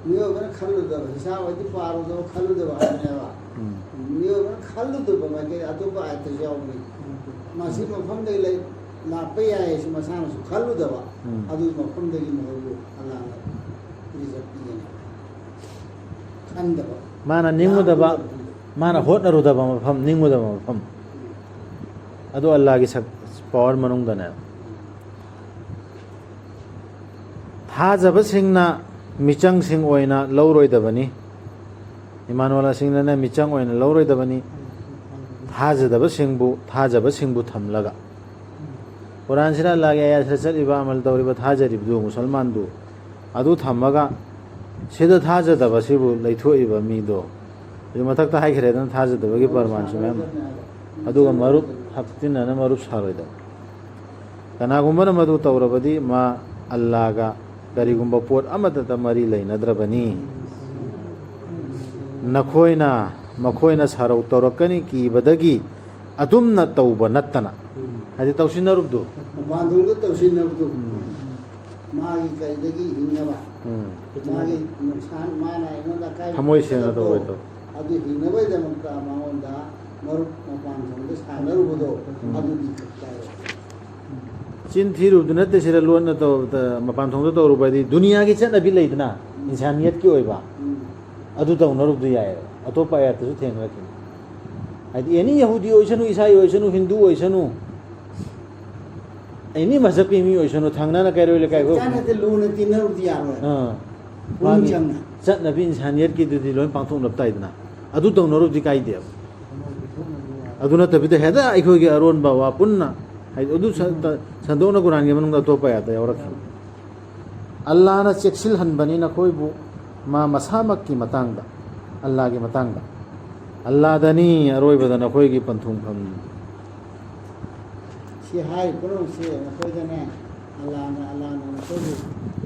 ꯃꯤꯑꯣꯏꯕꯅ ꯈꯜꯂꯨꯗꯕ, ꯍꯤꯁꯥꯕ ꯍꯥꯏꯗꯤ ꯄꯥꯔꯨꯗꯕ, ꯈꯜꯂꯨꯗꯕ ꯍꯥꯏꯕꯅꯦꯕ꯫ ꯎꯝ꯫ ꯃꯤꯑꯣꯏꯕꯅ ꯈꯜꯂꯨꯗꯕ ꯃꯥꯏꯀꯩ ꯑꯇꯣꯞꯄ ꯑꯥꯌꯠꯇꯁꯨ ꯌꯥꯎꯕꯅꯤ꯫ ꯃꯁꯤ ꯎꯝ꯫ ꯃꯐꯝꯗꯒꯤ ꯂꯩ-, ꯂꯥꯛꯄ ꯌꯥꯏ ꯍꯥꯏꯁꯤ ꯃꯁꯥꯅꯁꯨ ꯈꯜꯂꯨꯗꯕ, ꯎꯝ꯫ ꯑꯗꯨ ꯃꯐꯝꯗꯒꯤ ꯃꯈꯣꯏꯕꯨ ꯑꯜꯂꯥꯍꯅ ꯔꯤꯖꯜ ꯄꯤꯒꯅꯤ꯫ ꯈꯟꯗꯕ꯫ ꯃꯥꯅ ꯅꯤꯡꯉꯨꯗꯕ, ꯂꯥꯛꯀꯗꯕ ꯃꯐꯝꯗ꯫ ꯃꯥꯅ ꯍꯣꯠꯅꯔꯨꯗꯕ ꯃꯐꯝ, ꯅꯤꯡꯉꯨꯗꯕ ꯃꯐꯝ꯫ ꯎꯝ꯫ ꯑꯗꯨ ꯑꯜꯂꯥꯍꯒꯤ ꯁꯛ-, ꯄꯋꯥꯔ ꯃꯅꯨꯡꯗꯅꯦ꯫ ꯊꯥꯖꯕꯁꯤꯡꯅ ꯃꯤꯆꯪꯁꯤꯡ ꯑꯣꯏꯅ ꯂꯧꯔꯣꯏꯗꯕꯅꯤ꯫ ꯏꯃꯥꯟꯋꯥꯂꯥꯁꯤꯡꯅꯅꯦ ꯃꯤꯆꯪ ꯑꯣꯏꯅ ꯂꯧꯔꯣꯏꯗꯕꯅꯤ꯫ ꯊꯥꯖꯗꯕꯁꯤꯡꯕꯨ, ꯊꯥꯖꯕꯁꯤꯡꯕꯨ ꯊꯝꯂꯒ꯫ ꯀꯨꯔꯥꯟꯁꯤꯅ ꯑꯜꯂꯥꯍꯒꯤ ꯑꯥꯌꯥꯠꯁꯤꯗ ꯆꯠꯂꯤꯕ, ꯑꯃꯜ ꯇꯧꯔꯤꯕ, ꯊꯥꯖꯔꯤꯕꯗꯨ ꯃꯨꯁꯜꯃꯥꯟꯗꯨ ꯑꯗꯨ ꯊꯝꯃꯒ ꯁꯤꯗ ꯊꯥꯖꯗꯕ ꯁꯤꯕꯨ ꯂꯩꯊꯣꯛꯏꯕ ꯃꯤꯗꯣ꯫ ꯑꯗꯨ ꯃꯊꯛꯇ ꯍꯥꯏꯈ꯭ꯔꯦꯗꯅ ꯊꯥꯖꯗꯕꯒꯤ ꯄꯔꯃꯥꯟꯁꯨ ꯃꯌꯥꯝ꯫ ꯑꯗꯨꯒ ꯃꯔꯨꯞ ꯍꯥꯞꯆꯤꯟꯅꯅ ꯃꯔꯨꯞ ꯁꯥꯔꯣꯏꯗꯕ꯫ ꯀꯅꯥꯒꯨꯝꯕꯅ ꯃꯗꯨ ꯇꯧꯔꯕꯗꯤ ꯃꯥ ꯑꯜꯂꯥꯍꯒ ꯀꯔꯤꯒꯨꯝꯕ ꯄꯣꯠ ꯑꯃꯠꯇꯗ ꯃꯔꯤ ꯂꯩꯅꯗ꯭ꯔꯕꯅꯤ꯫ ꯅꯈꯣꯏꯅ, ꯃꯈꯣꯏꯅ ꯁꯥꯔꯧ ꯇꯧꯔꯛꯀꯅꯤ ꯀꯤꯕꯗꯒꯤ ꯑꯗꯨꯝꯅ ꯇꯧꯕ ꯅꯠꯇꯅ꯫ ꯎꯝ꯫ ꯍꯥꯏꯗꯤ ꯇꯧꯁꯤꯟꯅꯔꯨꯕꯗꯨ꯫ ꯃꯄꯥꯟ ꯊꯣꯡꯗ ꯇꯧꯁꯤꯟꯅꯕꯗꯨ꯫ ꯎꯝ꯫ ꯃꯥꯒꯤ ꯀꯔꯤꯗꯒꯤ ꯍꯤꯡꯅꯕ꯫ ꯎꯝ꯫ ꯃꯥꯒꯤ ꯅꯨꯡꯁꯥꯟ, ꯃꯥꯅ ꯑꯩꯉꯣꯟꯗ ꯑꯀꯥꯏꯕ ꯊꯃꯣꯏ ꯁꯦꯡꯅ ꯄꯤꯔꯛꯄꯗꯣ, ꯇꯧꯕꯗꯣ꯫ ꯑꯗꯨ ꯍꯤꯡꯅꯕꯒꯤꯗꯃꯛꯇ ꯃꯉꯣꯟꯗ ꯃꯔꯨꯞ ꯃꯄꯥꯟ ꯊꯣꯡꯗ ꯁꯥꯟꯅꯔꯨꯕꯗꯣ, ꯎꯝ꯫ ꯑꯗꯨꯗꯤ ꯈꯛ ꯇꯥꯏ꯫ ꯆꯤꯟ ꯊꯤꯔꯨꯕꯗꯨ ꯅꯠꯇꯦ, ꯁꯤꯗ ꯂꯣꯟꯅ ꯇꯧ-, ꯇ-, ꯃꯄꯥꯟ ꯊꯣꯡꯗ ꯇꯧꯔꯨꯕ ꯍꯥꯏꯗꯤ ꯗꯨꯅꯤꯌꯥꯒꯤ ꯆꯠꯅꯕꯤ ꯂꯩꯗꯅ, ꯎꯝ꯫ ꯏꯟꯁꯥꯅꯤꯌꯠꯀꯤ ꯑꯣꯏꯕ, ꯎꯝ꯫ ꯑꯗꯨ ꯇꯧꯅꯔꯨꯕꯗꯨ ꯌꯥꯏꯑꯕ꯫ ꯑꯇꯣꯞꯄ ꯑꯥꯌꯠꯇꯁꯨ ꯊꯦꯡꯅꯔꯛꯈꯤꯅꯤ꯫ ꯍꯥꯏꯗꯤ ꯑꯦꯅꯤ ꯌꯍꯨꯗꯤ ꯑꯣꯏꯁꯅꯨ, ꯏꯁꯥꯏ ꯑꯣꯏꯁꯅꯨ, ꯍꯤꯟꯗꯨ ꯑꯣꯏꯁꯅꯨ, ꯑꯦꯅꯤ ꯃꯁꯛꯀꯤ ꯃꯤ ꯑꯣꯏꯁꯅꯨ, ꯊꯪꯅꯅ ꯀꯩꯔꯣꯏ ꯂꯩꯀꯥꯏ ꯈꯣꯏ꯫ ꯆꯥꯟꯅꯗꯦ, ꯂꯨꯅ ꯇꯤꯟꯅꯔꯨꯗꯤ ꯌꯥꯔꯣꯏ꯫ ꯑꯥ꯫ ꯄꯨꯛꯅꯤꯡ ꯃꯥꯒꯤ ꯆꯪꯅ꯫ ꯆꯠꯅꯕꯤ ꯏꯟꯁꯥꯅꯤꯌꯠꯀꯤꯗꯨꯗꯤ ꯂꯣꯏ ꯄꯥꯡꯊꯣꯛꯅꯕ ꯇꯥꯏꯗꯅ꯫ ꯑꯗꯨ ꯇꯧꯅꯔꯨꯕꯗꯤ ꯀꯥꯏꯗꯦꯕ꯫ ꯑꯗꯨ ꯅꯠꯇꯕꯤꯗ ꯍꯦꯛꯇ ꯑꯩꯈꯣꯏꯒꯤ ꯑꯔꯣꯟꯕ ꯋꯥ ꯄꯨꯟꯅ, ꯍꯥꯏꯗꯤ ꯑꯗꯨ ꯁ-, ꯇ-, ꯁꯟꯗꯣꯛꯅ ꯀꯨꯔꯥꯟꯒꯤ ꯃꯅꯨꯡꯗ ꯑꯇꯣꯞꯄ ꯑꯌꯥꯠꯇ ꯌꯥꯎꯔꯛꯈꯤꯕ꯫ ꯑꯜꯂꯥꯅ ꯆꯦꯛꯁꯤꯜꯍꯟꯕꯅꯤ ꯅꯈꯣꯏꯕꯨ ꯃꯥ ꯃꯁꯥꯃꯛꯀꯤ ꯃꯇꯥꯡꯗ, ꯑꯜꯂꯥꯒꯤ ꯃꯇꯥꯡꯗ꯫ ꯑꯜꯂꯥꯗꯅꯤ ꯑꯔꯣꯏꯕꯗ ꯅꯈꯣꯏꯒꯤ ꯄꯟꯊꯨꯡꯐꯝ꯫ ꯁꯤ ꯍꯥꯏꯔꯤꯕ ꯄꯨꯝꯅꯃꯛꯁꯦ ꯅꯈꯣꯏꯗꯅꯦ, ꯑꯜꯂꯥꯅ, ꯑꯜꯂꯥꯅ ꯅꯈꯣꯏꯕꯨ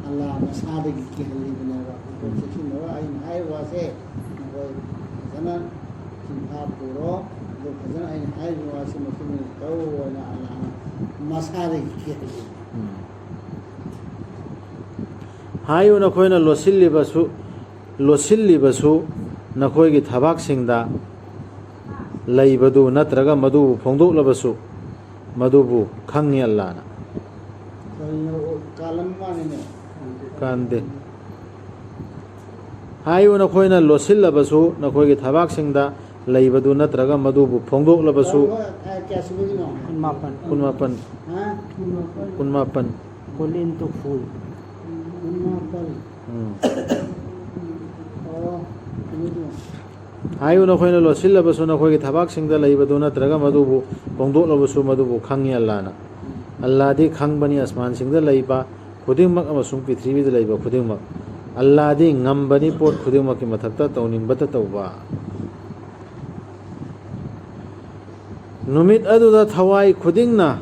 ꯑꯜꯂꯥ ꯃꯁꯥꯗꯒꯤ ꯀꯤꯍꯜꯂꯤꯕꯅꯦꯕ꯫ ꯅꯈꯣꯏ ꯆꯦꯛꯁꯤꯟꯅꯕ ꯑꯩꯅ ꯍꯥꯏꯔꯤꯕ ꯋꯥꯁꯦ ꯅꯈꯣꯏ ꯐꯖꯅ ꯆꯤꯟꯐꯥ ꯄꯨꯔꯣ꯫ ꯑꯗꯨ ꯐꯖꯅ ꯑꯩꯅ ꯍꯥꯏꯔꯤꯕ ꯋꯥꯁꯤ ꯃꯇꯨꯡ ꯏꯟꯅ ꯇꯧ ꯍꯥꯏꯅ ꯑꯜꯂꯥꯅ ꯃꯁꯥꯗꯒꯤ ꯀꯤꯍꯜꯂꯤ꯫ ꯎꯝ꯫ ꯍꯥꯏꯌꯨ, ꯅꯈꯣꯏꯅ ꯂꯣꯠꯁꯤꯜꯂꯤꯕꯁꯨ, ꯂꯣꯠꯁꯤꯜꯂꯤꯕꯁꯨ ꯅꯈꯣꯏꯒꯤ ꯊꯕꯥꯛꯁꯤꯡꯗ ꯂꯩꯕꯗꯨ ꯅꯠꯇ꯭ꯔꯒ ꯃꯗꯨꯕꯨ ꯐꯣꯡꯗꯣꯛꯂꯕꯁꯨ ꯃꯗꯨꯕꯨ ꯈꯪꯉꯤ ꯑꯜꯂꯥꯅ꯫ ꯀꯔꯤꯅꯣ? ꯀꯥꯜꯂꯝ ꯃꯥꯅꯤꯅꯦ꯫ ꯀꯥꯟꯗꯦ꯫ ꯍꯥꯏꯌꯨ, ꯅꯈꯣꯏꯅ ꯂꯣꯠꯁꯤꯜꯂꯕꯁꯨ ꯅꯈꯣꯏꯒꯤ ꯊꯕꯥꯛꯁꯤꯡꯗ ꯂꯩꯕꯗꯨ ꯅꯠꯇ꯭ꯔꯒ ꯃꯗꯨꯕꯨ ꯐꯣꯡꯗꯣꯛꯂꯕꯁꯨ꯫ ꯀꯌꯥ ꯁꯨꯕꯒꯤꯅꯣ? ꯀꯨꯟꯃꯥꯄꯟ꯫ ꯀꯨꯟꯃꯥꯄꯟ꯫ ꯍꯥ? ꯀꯨꯟꯃꯥꯄꯟ꯫ Qul in tukhfu. ꯀꯨꯟꯃꯥꯄꯟ꯫ ꯎꯝ꯫ ꯑꯣ, ꯑꯗꯨꯗꯣ꯫ ꯍꯥꯏꯌꯨ, ꯅꯈꯣꯏꯅ ꯂꯣꯠꯁꯤꯜꯂꯕꯁꯨ ꯅꯈꯣꯏꯒꯤ ꯊꯕꯥꯛꯁꯤꯡꯗ ꯂꯩꯕꯗꯨ ꯅꯠꯇ꯭ꯔꯒ ꯃꯗꯨꯕꯨ ꯐꯣꯡꯗꯣꯛꯂꯕꯁꯨ ꯃꯗꯨꯕꯨ ꯈꯪꯉꯤ ꯑꯜꯂꯥꯅ꯫ ꯑꯜꯂꯥꯗꯤ ꯈꯪꯕꯅꯤ ꯑꯁꯃꯥꯟꯁꯤꯡꯗ ꯂꯩꯕ ꯈꯨꯗꯤꯡꯃꯛ ꯑꯃꯁꯨꯡ ꯄ꯭ꯔꯤꯊꯤꯕꯤꯗ ꯂꯩꯕ ꯈꯨꯗꯤꯡꯃꯛ꯫ ꯑꯜꯂꯥꯗꯤ ꯉꯝꯕꯅꯤ ꯄꯣꯠ ꯈꯨꯗꯤꯡꯃꯛꯀꯤ ꯃꯊꯛꯇ ꯇꯧꯅꯤꯡꯕꯇ ꯇꯧꯕ꯫ ꯅꯨꯃꯤꯠ ꯑꯗꯨꯗ ꯊꯋꯥꯏ ꯈꯨꯗꯤꯡꯅ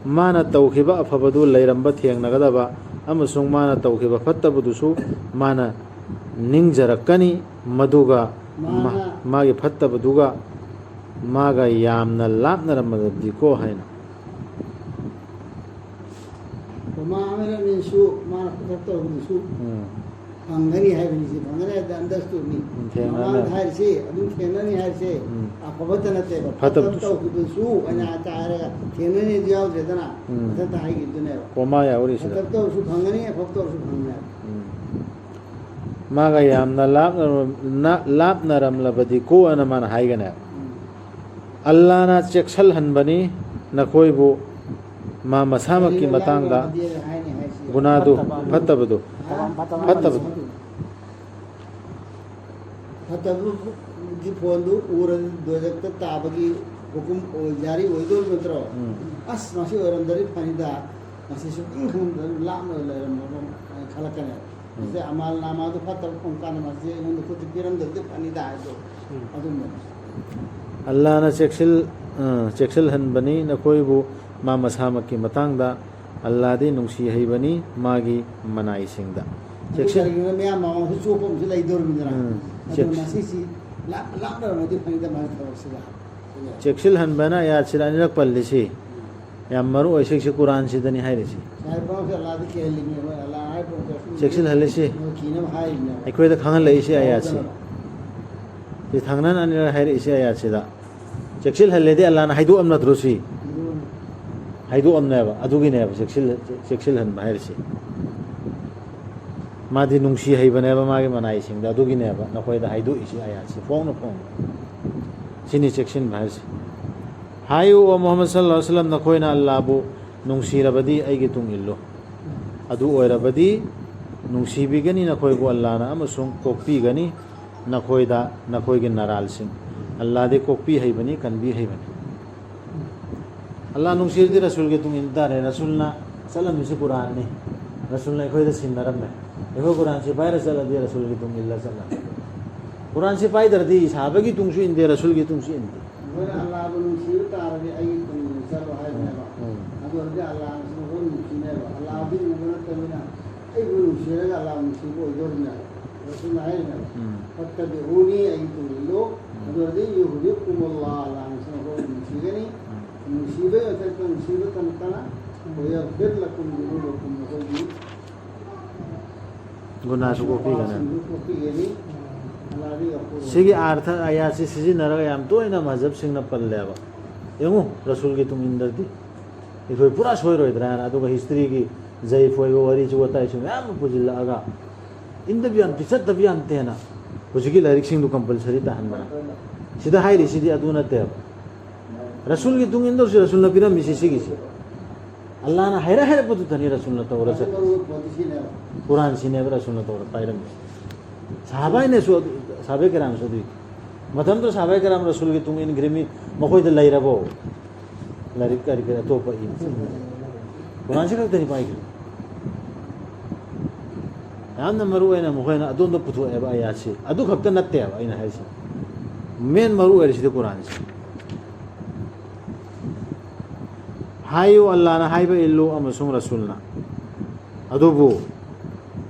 ꯃꯥꯅ ꯇꯧꯈꯤꯕ ꯑꯐꯕꯗꯨ ꯂꯩꯔꯝꯕ ꯊꯦꯡꯅꯒꯗꯕ ꯑꯃꯁꯨꯡ ꯃꯥꯅ ꯇꯧꯈꯤꯕ ꯐꯠꯇꯕꯗꯨꯁꯨ ꯃꯥꯅ ꯅꯤꯡꯖꯔꯛꯀꯅꯤ, ꯃꯗꯨꯒ ꯃꯥ-, ꯃꯥꯅ ꯃꯥꯒꯤ ꯐꯠꯇꯕꯗꯨꯒ ꯃꯥꯒ ꯌꯥꯝꯅ ꯂꯥꯞꯅꯔꯝꯃꯕꯗꯤꯀꯣ ꯍꯥꯏꯅ꯫ ꯀꯣꯃꯥ ꯑꯃꯅ ꯃꯤꯟꯁꯨ ꯃꯥꯅ ꯈꯨꯗꯛ ꯇꯧꯕꯗꯨꯁꯨ ꯎꯝ꯫ ꯐꯪꯒꯅꯤ ꯍꯥꯏꯕꯅꯤ꯫ ꯁꯤ ꯐꯪꯒꯅꯤ ꯍꯥꯏꯕꯗ ꯑꯟꯗꯔꯁꯇꯨꯗꯅꯤ꯫ ꯎꯝ, ꯊꯦꯡꯅꯅꯤ꯫ ꯃꯃꯥꯡꯗ ꯍꯥꯏꯔꯤꯁꯤ ꯑꯗꯨꯝ ꯊꯦꯡꯅꯅꯤ ꯍꯥꯏꯔꯤꯁꯦ꯫ ꯎꯝ꯫ ꯑꯐꯕꯇ ꯅꯠꯇꯦꯕ꯫ ꯐꯠꯇꯕꯗꯨꯁꯨ꯫ ꯐꯠꯇꯕ ꯇꯧꯈꯤꯕꯗꯨꯁꯨ ꯑꯩꯅ ꯍꯥꯏꯔꯒ ꯊꯦꯡꯅꯅꯤꯗꯤ ꯌꯥꯎꯗ꯭ꯔꯦꯗꯅ꯫ ꯎꯝ꯫ ꯃꯊꯛꯇ ꯍꯥꯏꯈꯤꯕꯗꯨꯅꯦꯕ꯫ ꯀꯣꯃꯥ ꯌꯥꯎꯔꯤꯁꯤꯗ꯫ ꯐꯠꯇꯕ ꯇꯧꯔꯁꯨ ꯐꯪꯒꯅꯤ, ꯑꯐꯕ ꯇꯧꯔꯁꯨ ꯐꯪꯒꯅꯤ꯫ ꯎꯝ꯫ ꯃꯥꯒ ꯌꯥꯝꯅ ꯂꯥꯞꯅ-, ꯂꯥꯞꯅꯔꯝꯂꯕꯗꯤꯀꯣ ꯑꯅ ꯃꯥꯅ ꯍꯥꯏꯒꯅꯦꯕ꯫ ꯎꯝ꯫ ꯑꯜꯂꯥꯅ ꯆꯦꯛꯁꯤꯜꯍꯟꯕꯅꯤ ꯅꯈꯣꯏꯕꯨ ꯃꯥ ꯃꯁꯥꯃꯛꯀꯤ ꯃꯇꯥꯡꯗ ꯒꯨꯅꯥꯗꯨ, ꯐꯠꯇꯕꯗꯨ, ꯐꯠꯇꯕꯗꯨ꯫ ꯐꯠꯇꯕꯗꯨ ꯎꯔ ꯗꯣꯏꯔꯛꯇ ꯇꯥꯕꯒꯤ ꯍꯨꯀꯨꯝ ꯑꯣꯏ-, ꯖꯥꯔꯤ ꯑꯣꯏꯗꯧꯔꯤꯕ ꯅꯠꯇ꯭ꯔꯣ? ꯎꯝ꯫ ꯑꯁ, ꯃꯁꯤ ꯑꯣꯏꯔꯝꯗ꯭ꯔꯗꯤ ꯐꯅꯤꯗ, ꯃꯁꯤ ꯁꯨꯛꯈꯪ ꯈꯪꯗꯅ ꯂꯥꯞꯅ ꯂꯩꯔꯝꯃꯕ ꯍꯥꯏꯅ ꯈꯜꯂꯛꯀꯅꯤ꯫ ꯎꯝ꯫ ꯃꯁꯤ ꯑꯃꯥꯜ ꯅꯥꯃꯥꯗꯨ ꯐꯠꯇꯕ ꯐꯪ ꯀꯥꯟꯗ ꯃꯁꯤ ꯑꯩꯉꯣꯟꯗ ꯈꯨꯠꯇ ꯄꯤꯔꯝꯗ꯭ꯔꯗꯤ ꯐꯅꯤꯗ ꯍꯥꯏꯗꯣ꯫ ꯎꯝ꯫ ꯑꯗꯨꯝꯕꯅꯤ꯫ ꯑꯜꯂꯥꯅ ꯆꯦꯛꯁꯤꯜ-, ꯑ, ꯆꯦꯛꯁꯤꯜꯍꯟꯕꯅꯤ ꯅꯈꯣꯏꯕꯨ ꯃꯥ ꯃꯁꯥꯃꯛꯀꯤ ꯃꯇꯥꯡꯗ꯫ ꯑꯜꯂꯥꯗꯤ ꯅꯨꯡꯁꯤ ꯍꯩꯕꯅꯤ ꯃꯥꯒꯤ ꯃꯅꯥꯏꯁꯤꯡꯗ꯫ ꯑꯗꯨ ꯆꯦꯛꯁꯤꯟ- ꯀꯔꯤꯒꯤꯅꯣ, ꯃꯌꯥꯝ ꯃꯉꯣꯟꯗ ꯆꯣꯞꯄ ꯑꯃꯁꯨ ꯂꯩꯗꯧꯔꯤꯕꯅꯤꯅ꯫ ꯎꯝ꯫ ꯑꯗꯨꯅ ꯆꯦꯛꯁ- ꯃꯁꯤꯁꯤ ꯂꯥꯞ-, ꯂꯥꯞꯅꯔꯝꯃꯗꯤ ꯐꯅꯤꯗ ꯃꯥꯒꯤ ꯊꯕꯛꯁꯤꯗ꯫ ꯆꯦꯛꯁꯤꯜꯍꯟꯕꯅ ꯑꯌꯥꯠꯁꯤꯗ ꯑꯅꯤꯔꯛ ꯄꯜꯂꯤꯁꯤ꯫ ꯌꯥꯝ ꯃꯔꯨ ꯑꯣꯏ꯫ ꯁꯤꯛꯁꯤ ꯀꯨꯔꯥꯟꯁꯤꯗꯅꯤ ꯍꯥꯏꯔꯤꯁꯤ꯫ ꯉꯁꯥꯏ ꯄꯥꯎꯁꯦ ꯑꯜꯂꯥꯗ ꯀꯤꯍꯜꯂꯤꯅꯦ, ꯍꯣꯏ, ꯑꯜꯂꯥ ꯍꯥꯏ ꯄꯥꯎꯁꯦ꯫ ꯆꯦꯛꯁꯤꯜꯍꯜꯂꯤꯁꯤ꯫ ꯍꯣꯏ, ꯀꯤꯅꯕ ꯍꯥꯏꯔꯤꯅꯦ꯫ ꯑꯩꯈꯣꯏꯗ ꯈꯪꯍꯜꯂꯛꯏꯁꯤ ꯑꯌꯥꯠꯁꯤ꯫ ꯁꯤ ꯊꯪꯅꯅ ꯑꯅꯤꯔꯛ ꯍꯥꯏꯔꯛꯏꯁꯤ ꯑꯌꯥꯠꯁꯤꯗ꯫ ꯆꯦꯛꯁꯤꯜꯍꯜꯂꯦꯗꯤ ꯑꯜꯂꯥꯅ ꯍꯥꯏꯗꯣꯛꯑꯝ ꯅꯠꯇ꯭ꯔꯣ ꯁꯤ? ꯑꯗꯨꯅꯤ꯫ ꯍꯥꯏꯗꯣꯛꯑꯝꯅꯦꯕ꯫ ꯑꯗꯨꯒꯤꯅꯦꯕ ꯆꯦꯛꯁꯤꯜ-, ꯆꯦꯛꯁꯤꯜꯍꯟꯕ ꯍꯥꯏꯔꯤꯁꯤ꯫ ꯃꯥꯗꯤ ꯅꯨꯡꯁꯤ ꯍꯩꯕꯅꯦꯕ ꯃꯥꯒꯤ ꯃꯅꯥꯏꯁꯤꯡꯗ꯫ ꯑꯗꯨꯒꯤꯅꯦꯕ ꯅꯈꯣꯏꯗ ꯍꯥꯏꯗꯣꯛꯏꯁꯤ ꯑꯌꯥꯠꯁꯤ ꯐꯣꯡꯅ ꯐꯣꯡꯅ꯫ ꯁꯤꯅꯤ ꯆꯦꯛꯁꯤꯟꯕ ꯍꯥꯏꯔꯤꯁꯤ꯫ ꯍꯥꯏꯌꯨ, ꯑꯣ ꯃꯨꯍꯝꯃꯗ ꯁꯜꯂꯜꯂꯥꯍꯨ ꯑꯂꯩꯍꯤ ꯋꯁꯜꯂꯝ, ꯅꯈꯣꯏꯅ ꯑꯜꯂꯥꯕꯨ ꯅꯨꯡꯁꯤꯔꯕꯗꯤ ꯑꯩꯒꯤ ꯇꯨꯡ ꯏꯜꯂꯨ꯫ ꯑꯗꯨ ꯑꯣꯏꯔꯕꯗꯤ ꯅꯨꯡꯁꯤꯕꯤꯒꯅꯤ ꯅꯈꯣꯏꯕꯨ ꯑꯜꯂꯥꯅ ꯑꯃꯁꯨꯡ ꯀꯣꯛꯄꯤꯒꯅꯤ ꯅꯈꯣꯏꯗ ꯅꯈꯣꯏꯒꯤ ꯅꯔꯥꯜꯁꯤꯡ꯫ ꯑꯜꯂꯥꯗꯤ ꯀꯣꯛꯄꯤ ꯍꯩꯕꯅꯤ, ꯀꯟꯕꯤ ꯍꯩꯕꯅꯤ꯫ ꯑꯜꯂꯥ ꯅꯨꯡꯁꯤꯔꯗꯤ ꯔꯁꯨꯜꯒꯤ ꯇꯨꯡ ꯏꯟ ꯇꯥꯔꯦ꯫ ꯔꯁꯨꯜꯅ ꯆꯠꯂꯝꯃꯤꯁꯤ ꯀꯨꯔꯥꯟꯅꯤ꯫ ꯔꯁꯨꯜꯅ ꯑꯩꯈꯣꯏꯗ ꯁꯤꯟꯅꯔꯝꯃꯦ꯫ ꯑꯩꯈꯣꯏ ꯀꯨꯔꯥꯟꯁꯤ ꯄꯥꯏꯔ ꯆꯠꯂꯗꯤ ꯔꯁꯨꯜꯒꯤ ꯇꯨꯡ ꯏꯜꯂ ꯆꯠꯂꯝꯃꯦ꯫ ꯀꯨꯔꯥꯟꯁꯤ ꯄꯥꯏꯗ꯭ꯔꯗꯤ ꯁꯍꯥꯕꯒꯤ ꯇꯨꯡꯁꯨ ꯏꯟꯗꯦ, ꯔꯁꯨꯜꯒꯤ ꯇꯨꯡꯁꯨ ꯏꯟꯗꯦ꯫ ꯅꯈꯣꯏꯅ ꯑꯜꯂꯥꯕꯨ ꯅꯨꯡꯁꯤꯕ ꯇꯥꯔꯗꯤ ꯑꯩꯒꯤ ꯇꯨꯡ ꯏꯟꯅ ꯆꯠꯂꯣ ꯍꯥꯏꯕꯅꯦꯕ꯫ ꯎꯝ꯫ ꯑꯗꯨ ꯑꯣꯏꯔꯗꯤ ꯑꯜꯂꯥꯅꯁꯨ ꯅꯈꯣꯏ ꯅꯨꯡꯁꯤꯅꯦꯕ꯫ ꯑꯜꯂꯥꯗꯤ ꯎꯕ ꯅꯠꯇꯕꯅꯤꯅ ꯑꯩꯕꯨ ꯅꯨꯡꯁꯤꯔꯒ ꯑꯜꯂꯥ ꯅꯨꯡꯁꯤꯕ ꯑꯣꯏꯗꯣꯔꯤꯕꯅꯦꯕ꯫ ꯔꯁꯨꯜꯅ ꯍꯥꯏꯔꯤꯅꯦꯕ꯫ ꯎꯝ꯫ ꯐꯠꯇꯕꯤꯍꯨꯅꯤ, ꯑꯩꯒꯤ ꯇꯨꯡ ꯏꯜꯂꯨ꯫ ꯎꯝ꯫ ꯑꯗꯨ ꯑꯣꯏꯔꯗꯤ ꯌꯨꯍꯕꯤꯕꯀꯨꯃꯨꯜꯂꯥꯍ, ꯑꯜꯂꯥꯅꯁꯨ ꯅꯈꯣꯏꯕꯨ ꯅꯨꯡꯁꯤꯒꯅꯤ꯫ ꯎꯝ꯫ ꯅꯨꯡꯁꯤꯕꯒꯤ ꯃꯊꯛꯇ ꯅꯨꯡꯁꯤꯕ ꯇꯅ ꯇꯅ, ꯎꯝ꯫ ꯋꯌꯒꯐꯤꯔ ꯂꯀꯨꯝ ꯖꯨꯅꯨꯕꯀꯨꯝ, ꯅꯈꯣꯏꯒꯤ ꯒꯨꯅꯥꯁꯨ ꯀꯣꯛꯄꯤꯒꯅꯤ꯫ ꯒꯨꯅꯥꯁꯤꯡꯁꯨ ꯀꯣꯛꯄꯤꯒꯅꯤ꯫ ꯑꯜꯂꯥꯗꯤ ꯒꯐꯨꯔ ꯁꯤꯒꯤ ꯔꯍꯤꯝ꯫ ꯑꯥꯔꯊ ꯑꯌꯥꯠꯁꯤ ꯁꯤꯖꯤꯟꯅꯔꯒ ꯌꯥꯝ ꯇꯣꯏꯅ ꯃꯖꯍꯕꯁꯤꯡꯅ ꯄꯜꯂꯦꯕ꯫ ꯌꯦꯡꯉꯨ, ꯔꯁꯨꯜꯒꯤ ꯇꯨꯡ ꯏꯟꯗ꯭ꯔꯗꯤ ꯑꯩꯈꯣꯏ ꯄꯨꯔꯥ ꯁꯣꯏꯔꯣꯏꯗ꯭ꯔꯥꯅ꯫ ꯑꯗꯨꯒ ꯍꯤꯁꯇ꯭ꯔꯤꯒꯤ ꯖꯌꯤꯐ ꯑꯣꯏꯕ ꯋꯥꯔꯤꯁꯨ ꯋꯥꯇꯥꯏꯁꯨ ꯃꯌꯥꯝ ꯑꯃ ꯄꯨꯁꯤꯜꯂꯛꯑꯒ ꯏꯟꯗꯕ ꯌꯥꯟꯇꯦ, ꯆꯠꯇꯕ ꯌꯥꯟꯇꯦꯅ ꯍꯧꯖꯤꯛꯀꯤ ꯂꯥꯏꯔꯤꯛꯁꯤꯡꯗꯨ ꯀꯝꯄꯜꯁꯔꯤ ꯇꯥꯍꯟꯕꯅ꯫ ꯁꯤꯗ ꯍꯥꯏꯔꯤꯁꯤꯗꯤ ꯑꯗꯨ ꯅꯠꯇꯦꯕ꯫ ꯔꯁꯨꯜꯒꯤ ꯇꯨꯡ ꯏꯟꯗꯧꯁꯤ ꯔꯁꯨꯜꯅ ꯄꯤꯔꯝꯃꯤꯁꯤ ꯁꯤꯒꯤꯁꯤ꯫ ꯑꯜꯂꯥꯅ ꯍꯥꯏꯔ ꯍꯥꯏꯔꯛꯄꯗꯨꯗꯅꯤ ꯔꯁꯨꯜꯅ ꯇꯧꯔ ꯆꯠ ꯃꯔꯨ ꯑꯣꯏꯕ ꯄꯣꯠꯇꯤ ꯁꯤꯅꯦꯕ꯫ ꯀꯨꯔꯥꯟꯁꯤꯅꯦꯕ ꯔꯁꯨꯜꯅ ꯇꯧꯔ ꯄꯥꯏꯔꯝꯃꯤ꯫ ꯁꯍꯥꯕꯥꯏꯅꯁꯨ ꯑꯗꯨ, ꯁꯍꯥꯕꯥꯏ ꯀꯔꯥꯝꯁꯨ ꯑꯗꯨꯏ꯫ ꯃꯇꯝꯗꯨꯗ ꯁꯍꯥꯕꯥꯏ ꯀꯔꯥꯝ ꯔꯁꯨꯜꯒꯤ ꯇꯨꯡ ꯏꯟꯈ꯭ꯔꯤꯃꯤ, ꯃꯈꯣꯏꯗ ꯂꯩꯔꯕꯣ? ꯂꯥꯏꯔꯤꯛ ꯀꯔꯤ ꯀꯔꯤ ꯑꯇꯣꯞꯄ ꯏꯕ꯫ ꯀꯨꯔꯥꯟꯁꯤ ꯈꯛꯇꯅꯤ ꯄꯥꯏꯈ꯭ꯔꯤ꯫ ꯌꯥꯝꯅ ꯃꯔꯨ ꯑꯣꯏꯅ ꯃꯈꯣꯏꯅ ꯑꯗꯣꯝꯗ ꯄꯨꯊꯣꯛꯑꯦꯕ ꯑꯌꯥꯠꯁꯤ꯫ ꯑꯗꯨ ꯈꯛꯇ ꯅꯠꯇꯦꯕ ꯑꯩꯅ ꯍꯥꯏꯁꯦ꯫ ꯃꯦꯟ ꯃꯔꯨ ꯑꯣꯏꯔꯤꯁꯤꯗꯤ ꯀꯨꯔꯥꯟꯁꯤ꯫ ꯍꯥꯏꯌꯨ, ꯑꯜꯂꯥꯅ ꯍꯥꯏꯕ ꯏꯜꯂꯨ ꯑꯃꯁꯨꯡ ꯔꯁꯨꯜꯅ꯫ ꯑꯗꯨꯕꯨ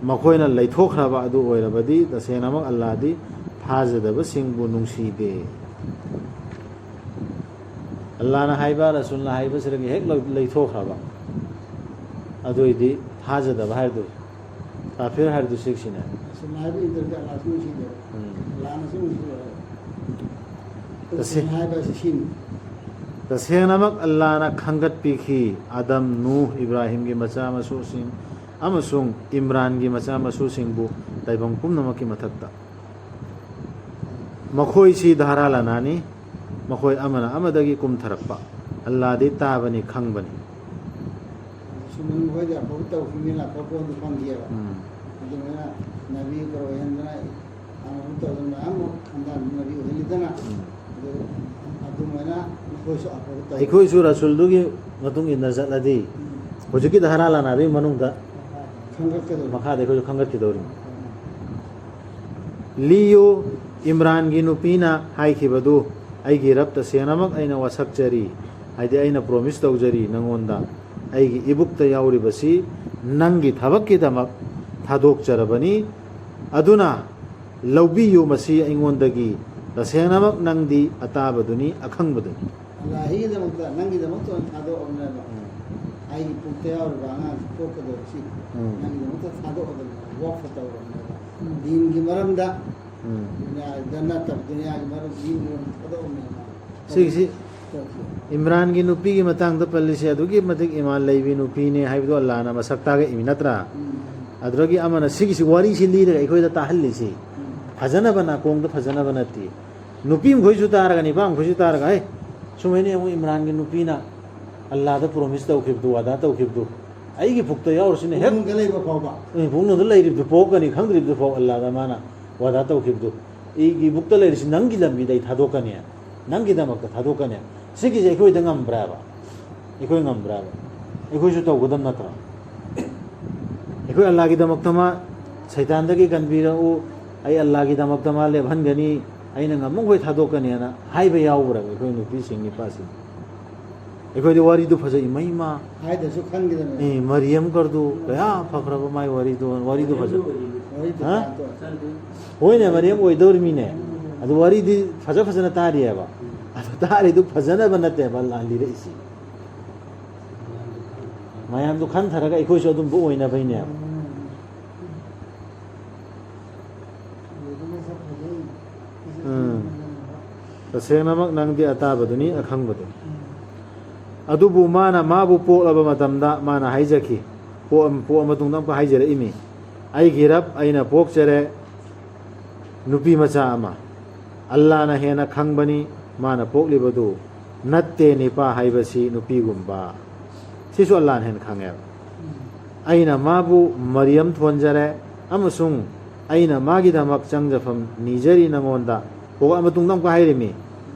ꯃꯈꯣꯏꯅ ꯂꯩꯊꯣꯛꯈ꯭ꯔꯕ ꯑꯗꯨ ꯑꯣꯏꯔꯕꯗꯤ ꯇꯁꯦꯡꯅꯃꯛ ꯑꯜꯂꯥꯗꯤ ꯊꯥꯖꯗꯕꯁꯤꯡꯕꯨ ꯅꯨꯡꯁꯤꯗꯦ꯫ ꯑꯜꯂꯥꯅ ꯍꯥꯏꯕ, ꯔꯁꯨꯜꯅ ꯍꯥꯏꯕꯁꯤꯗꯒꯤ ꯍꯦꯛ ꯂꯧ-, ꯂꯩꯊꯣꯛꯈ꯭ꯔꯕ, ꯑꯗꯨꯏꯗꯤ ꯊꯥꯖꯗꯕ ꯍꯥꯏꯔꯗꯨ, ꯀꯥꯐꯤꯔ ꯍꯥꯏꯔꯗꯨ ꯁꯤꯛꯁꯤꯅꯦ꯫ ꯔꯁꯨꯜꯅ ꯍꯥꯏꯕ ꯏꯟꯗ꯭ꯔꯗꯤ ꯑꯜꯂꯥꯁꯨ ꯅꯨꯡꯁꯤꯗꯦ꯫ ꯎꯝ꯫ ꯑꯜꯂꯥꯅꯁꯨ ꯅꯨꯡꯁꯤꯔꯣꯏ꯫ ꯇꯁꯦ-, ꯔꯁꯨꯜꯅ ꯍꯥꯏꯕ ꯑꯁꯤ ꯁꯤꯅꯤ꯫ ꯇꯁꯦꯡꯅꯃꯛ ꯑꯜꯂꯥꯅ ꯈꯪꯒꯠꯄꯤꯈꯤ꯫ ꯑꯗꯝ, ꯅꯨꯍ, ꯏꯕ꯭ꯔꯥꯍꯤꯝꯒꯤ ꯃꯆꯥ ꯃꯁꯨꯁꯤꯡ ꯑꯃꯁꯨꯡ ꯏꯝꯔꯥꯟꯒꯤ ꯃꯆꯥ ꯃꯁꯨꯁꯤꯡꯕꯨ ꯇꯥꯏꯕꯪ ꯄꯨꯝꯅꯃꯛꯀꯤ ꯃꯊꯛꯇ꯫ ꯃꯈꯣꯏꯁꯤ ꯙꯥꯔꯥ ꯂꯅꯥꯅꯤ꯫ ꯃꯈꯣꯏ ꯑꯃꯅ ꯑꯃꯗꯒꯤ ꯀꯨꯝꯊꯔꯛꯄ꯫ ꯑꯜꯂꯥꯗꯤ ꯇꯥꯕꯅꯤ, ꯈꯪꯕꯅꯤ꯫ ꯁꯨꯃꯟ ꯃꯈꯣꯏꯗꯤ ꯑꯐꯕ ꯇꯧꯈꯤꯕꯅꯤꯅ ꯑꯐꯕ ꯄꯣꯠꯇꯨ ꯐꯪꯈꯤꯑꯕ꯫ ꯎꯝ꯫ ꯑꯗꯨꯃꯥꯏꯅ ꯅꯕꯤ ꯀꯧꯔꯛꯑꯦ ꯍꯥꯏꯗꯅ ꯑꯃꯨꯛ ꯇꯧꯗꯅ ꯃꯌꯥꯝ ꯑꯃ ꯈꯟꯗꯥꯅ ꯅꯕꯤ ꯑꯣꯏꯍꯜꯂꯤꯗꯅ꯫ ꯎꯝ꯫ ꯑꯗꯨ, ꯑꯗꯨꯃꯥꯏꯅ ꯅꯈꯣꯏꯁꯨ ꯑꯐꯕ ꯇꯧ꯫ ꯑꯩꯈꯣꯏꯁꯨ ꯔꯁꯨꯜꯗꯨꯒꯤ ꯃꯇꯨꯡ ꯏꯟꯅ ꯆꯠꯂꯗꯤ, ꯎꯝ꯫ ꯍꯧꯖꯤꯛꯀꯤ ꯙꯥꯔꯥ ꯂꯅꯥꯗꯨꯒꯤ ꯃꯅꯨꯡꯗ ꯈꯪꯒꯠꯀꯗꯧꯔꯤ꯫ ꯃꯈꯥꯗ ꯑꯩꯈꯣꯏꯁꯨ ꯈꯪꯒꯠꯈꯤꯗꯧꯔꯤꯅꯤ꯫ ꯎꯝ꯫ ꯂꯤꯌꯨ, ꯏꯝꯔꯥꯟꯒꯤ ꯅꯨꯄꯤꯅ ꯍꯥꯏꯈꯤꯕꯗꯨ ꯑꯩꯒꯤ ꯔꯕ ꯇꯁꯦꯡꯅꯃꯛ ꯑꯩꯅ ꯋꯥꯁꯛꯆꯔꯤ, ꯍꯥꯏꯗꯤ ꯑꯩꯅ ꯄ꯭ꯔꯣꯃꯤꯁ ꯇꯧꯖꯔꯤ ꯅꯉꯣꯟꯗ, ꯑꯩꯒꯤ ꯏꯕꯨꯛꯇ ꯌꯥꯎꯔꯤꯕꯁꯤ ꯅꯪꯒꯤ ꯊꯕꯛꯀꯤꯗꯃꯛ ꯊꯥꯗꯣꯛꯆꯔꯕꯅꯤ꯫ ꯑꯗꯨꯅ ꯂꯧꯕꯤꯌꯨ ꯃꯁꯤ ꯑꯩꯉꯣꯟꯗꯒꯤ, ꯇꯁꯦꯡꯅꯃꯛ ꯅꯪꯗꯤ ꯑꯇꯥꯕꯗꯨꯅꯤ, ꯑꯈꯪꯕꯗꯨꯅꯤ꯫ ꯑꯜꯂꯥꯍꯤꯒꯤꯗꯃꯛꯇ, ꯅꯪꯒꯤꯗꯃꯛꯇ ꯑꯣꯏꯅ ꯊꯥꯗꯣꯛꯑꯕꯅꯦꯕ꯫ ꯎꯝ꯫ ꯑꯩꯒꯤ ꯄꯨꯛꯇ ꯌꯥꯎꯔꯤꯕ ꯑꯉꯥꯡꯁꯤ ꯄꯣꯛꯀꯗꯧꯔꯤꯁꯤ ꯎꯝ꯫ ꯅꯪꯒꯤꯗꯃꯛꯇ ꯊꯥꯗꯣꯛꯑꯕꯅꯦꯕ, ꯋꯥꯛꯐ ꯇꯧꯔꯕꯅꯦꯕ꯫ ꯎꯝ꯫ ꯗꯤꯟꯒꯤ ꯃꯔꯝꯗ, ꯎꯝ꯫ ꯗꯨꯅꯤꯌꯥꯗ ꯅꯠꯇꯕ, ꯗꯨꯅꯤꯌꯥꯒꯤ ꯃꯔꯝ, ꯗꯤꯟꯒꯤ ꯃꯔꯝ ꯊꯥꯗꯣꯛꯑꯕꯅꯦꯕ꯫ ꯁꯤꯒꯤꯁꯤ ꯇꯧꯈꯤ꯫ ꯏꯝꯔꯥꯟꯒꯤ ꯅꯨꯄꯤꯒꯤ ꯃꯇꯥꯡꯗ ꯄꯜꯂꯤꯁꯦ ꯑꯗꯨꯛꯀꯤ ꯃꯇꯤꯛ ꯏꯃꯥꯟ ꯂꯩꯕꯤ ꯅꯨꯄꯤꯅꯦ ꯍꯥꯏꯕꯗꯣ ꯑꯜꯂꯥꯅ ꯃꯁꯛ ꯇꯥꯛꯑꯦ ꯏꯃꯤ ꯅꯠꯇ꯭ꯔꯥ? ꯎꯝ꯫ ꯑꯗꯨꯗꯒꯤ ꯑꯃꯅ ꯁꯤꯒꯤꯁꯤ, ꯋꯥꯔꯤꯁꯤ ꯂꯤꯔꯒ ꯑꯩꯈꯣꯏꯗ ꯇꯥꯍꯜꯂꯤꯁꯤ ꯎꯝ꯫ ꯐꯖꯅꯕ ꯅꯥꯀꯣꯡꯗ ꯐꯖꯅꯕ ꯅꯠꯇꯦ꯫ ꯅꯨꯄꯤ ꯃꯈꯣꯏꯁꯨ ꯇꯥꯔꯒ, ꯅꯨꯄꯥ ꯃꯈꯣꯏꯁꯨ ꯇꯥꯔꯒ, "ꯍꯩ, ꯁꯨꯃꯥꯏꯅ ꯌꯦꯡꯉꯨ, ꯏꯝꯔꯥꯟꯒꯤ ꯅꯨꯄꯤꯅ ꯑꯜꯂꯥꯗ ꯄ꯭ꯔꯣꯃꯤꯁ ꯇꯧꯈꯤꯕꯗꯨ, ꯋꯥꯗꯥ ꯇꯧꯈꯤꯕꯗꯨ, ꯑꯩꯒꯤ ꯄꯨꯛꯇ ꯌꯥꯎꯔꯤꯁꯤꯅ ꯍꯦꯛ ꯄꯨꯛꯅꯨꯡꯗ ꯂꯩꯕ ꯐꯥꯎꯕ꯫ ꯎꯝ, ꯄꯨꯛꯅꯨꯡꯗ ꯂꯩꯔꯤꯕꯗꯨ ꯄꯣꯛꯀꯅꯤ ꯈꯪꯗ꯭ꯔꯤꯕꯗꯨ ꯐꯥꯎ ꯑꯜꯂꯥꯗ ꯃꯥꯅ ꯋꯥꯗꯥ ꯇꯧꯈꯤꯕꯗꯨ, "ꯑꯩꯒꯤ ꯄꯨꯛꯇ ꯂꯩꯔꯤꯁꯤ ꯅꯪꯒꯤ ꯂꯝꯕꯤꯗ ꯑꯩ ꯊꯥꯗꯣꯛꯀꯅꯤ, ꯅꯪꯒꯤꯗꯃꯛꯇ ꯊꯥꯗꯣꯛꯀꯅꯤ"꯫ ꯁꯤꯒꯤꯁꯦ ꯑꯩꯈꯣꯏꯗ ꯉꯝꯕ꯭ꯔꯥꯕ? ꯑꯩꯈꯣꯏ ꯉꯝꯕ꯭ꯔꯥꯕ? ꯑꯩꯈꯣꯏꯁꯨ ꯇꯧꯒꯗꯕ ꯅꯠꯇ꯭ꯔꯣ? ꯑꯩꯈꯣꯏ ꯑꯜꯂꯥꯒꯤꯗꯃꯛꯇ ꯃꯥ ꯁꯩꯇꯥꯟꯗꯒꯤ ꯀꯟꯕꯤꯔꯛꯎ, ꯑꯩ ꯑꯜꯂꯥꯒꯤꯗꯃꯛꯇ ꯃꯥ ꯂꯦꯞꯍꯟꯒꯅꯤ, ꯑꯩꯅ ꯉꯝꯃꯈꯣꯏ ꯊꯥꯗꯣꯛꯀꯅꯤꯅ ꯍꯥꯏꯕ ꯌꯥꯎꯕ꯭ꯔꯥꯕ ꯑꯩꯈꯣꯏ ꯅꯨꯄꯤꯁꯤꯡ, ꯅꯨꯄꯥꯁꯤꯡ? ꯑꯩꯈꯣꯏꯗꯤ ꯋꯥꯔꯤꯗꯨ ꯐꯖꯩ, ꯏꯃꯩ ꯏꯃꯥ꯫ ꯍꯥꯏꯗ꯭ꯔꯁꯨ ꯈꯪꯒꯗꯕꯅꯤ꯫ ꯑꯦ, ꯃꯔꯤꯌꯝ ꯀꯔꯗꯨ ꯀꯌꯥ ꯐꯈ꯭ꯔꯕ ꯃꯥꯏ ꯋꯥꯔꯤꯗꯣ, ꯋꯥꯔꯤꯗꯨ ꯐꯖꯩ꯫ ꯋꯥꯔꯤꯗꯨ ꯍꯥ? ꯇꯥꯟꯊꯣꯛ꯫ ꯍꯣꯏꯅꯦ, ꯃꯔꯤꯌꯝ ꯑꯣꯏꯗꯧꯔꯤꯃꯤꯅꯦ꯫ ꯑꯗꯨ ꯋꯥꯔꯤꯗꯤ ꯐꯖ ꯐꯖꯅ ꯇꯥꯔꯤꯑꯕ꯫ ꯑꯗꯨ ꯇꯥꯔꯤꯗꯨ ꯐꯖꯅꯕ ꯅꯠꯇꯦꯕ ꯑꯜꯂꯥ ꯂꯤꯔꯛꯏꯁꯤ꯫ ꯃꯌꯥꯝꯗꯨ ꯈꯟꯊꯔꯒ ꯑꯩꯈꯣꯏꯁꯨ ꯑꯗꯨꯝꯕ ꯑꯣꯏꯅꯕꯩꯅꯦꯕ꯫ ꯎꯝ꯫ ꯇꯁꯦꯡꯅꯃꯛ ꯅꯪꯗꯤ ꯑꯇꯥꯕꯗꯨꯅꯤ, ꯑꯈꯪꯕꯗꯨꯅꯤ꯫ ꯑꯗꯨꯕꯨ ꯃꯥꯅ ꯃꯥꯕꯨ ꯄꯣꯛꯂꯕ ꯃꯇꯝꯗ ꯃꯥꯅ ꯍꯥꯏꯖꯈꯤ, ꯄꯣꯛꯑ-, ꯄꯣꯛꯑ ꯃꯇꯨꯡꯗ ꯑꯃꯨꯛꯀ ꯍꯥꯏꯖꯔꯛꯏꯃꯤ, "ꯑꯩꯒꯤ ꯔꯕ, ꯑꯩꯅ ꯄꯣꯛꯆꯔꯦ ꯅꯨꯄꯤ ꯃꯆꯥ ꯑꯃ꯫ ꯑꯜꯂꯥꯅ ꯍꯦꯟꯅ ꯈꯪꯕꯅꯤ, ꯃꯥꯅ ꯄꯣꯛꯂꯤꯕꯗꯨ ꯅꯠꯇꯦ ꯅꯤꯄꯥ ꯍꯥꯏꯕꯁꯤ ꯅꯨꯄꯤꯒꯨꯝꯕ"꯫ ꯁꯤꯁꯨ ꯑꯜꯂꯥꯅ ꯍꯦꯟꯅ ꯈꯪꯉꯦꯕ꯫ "ꯑꯩꯅ ꯃꯥꯕꯨ ꯃꯔꯤꯌꯝ ꯊꯣꯟꯖꯔꯦ ꯑꯃꯁꯨꯡ ꯑꯩꯅ ꯃꯥꯒꯤꯗꯃꯛ ꯆꯪꯖꯐꯝ ꯅꯤꯖꯔꯤ ꯅꯉꯣꯟꯗ"꯫ ꯄꯣꯛꯂꯛꯑ ꯃꯇꯨꯡꯗ ꯑꯃꯨꯛꯀ ꯍꯥꯏꯔꯤꯃꯤ,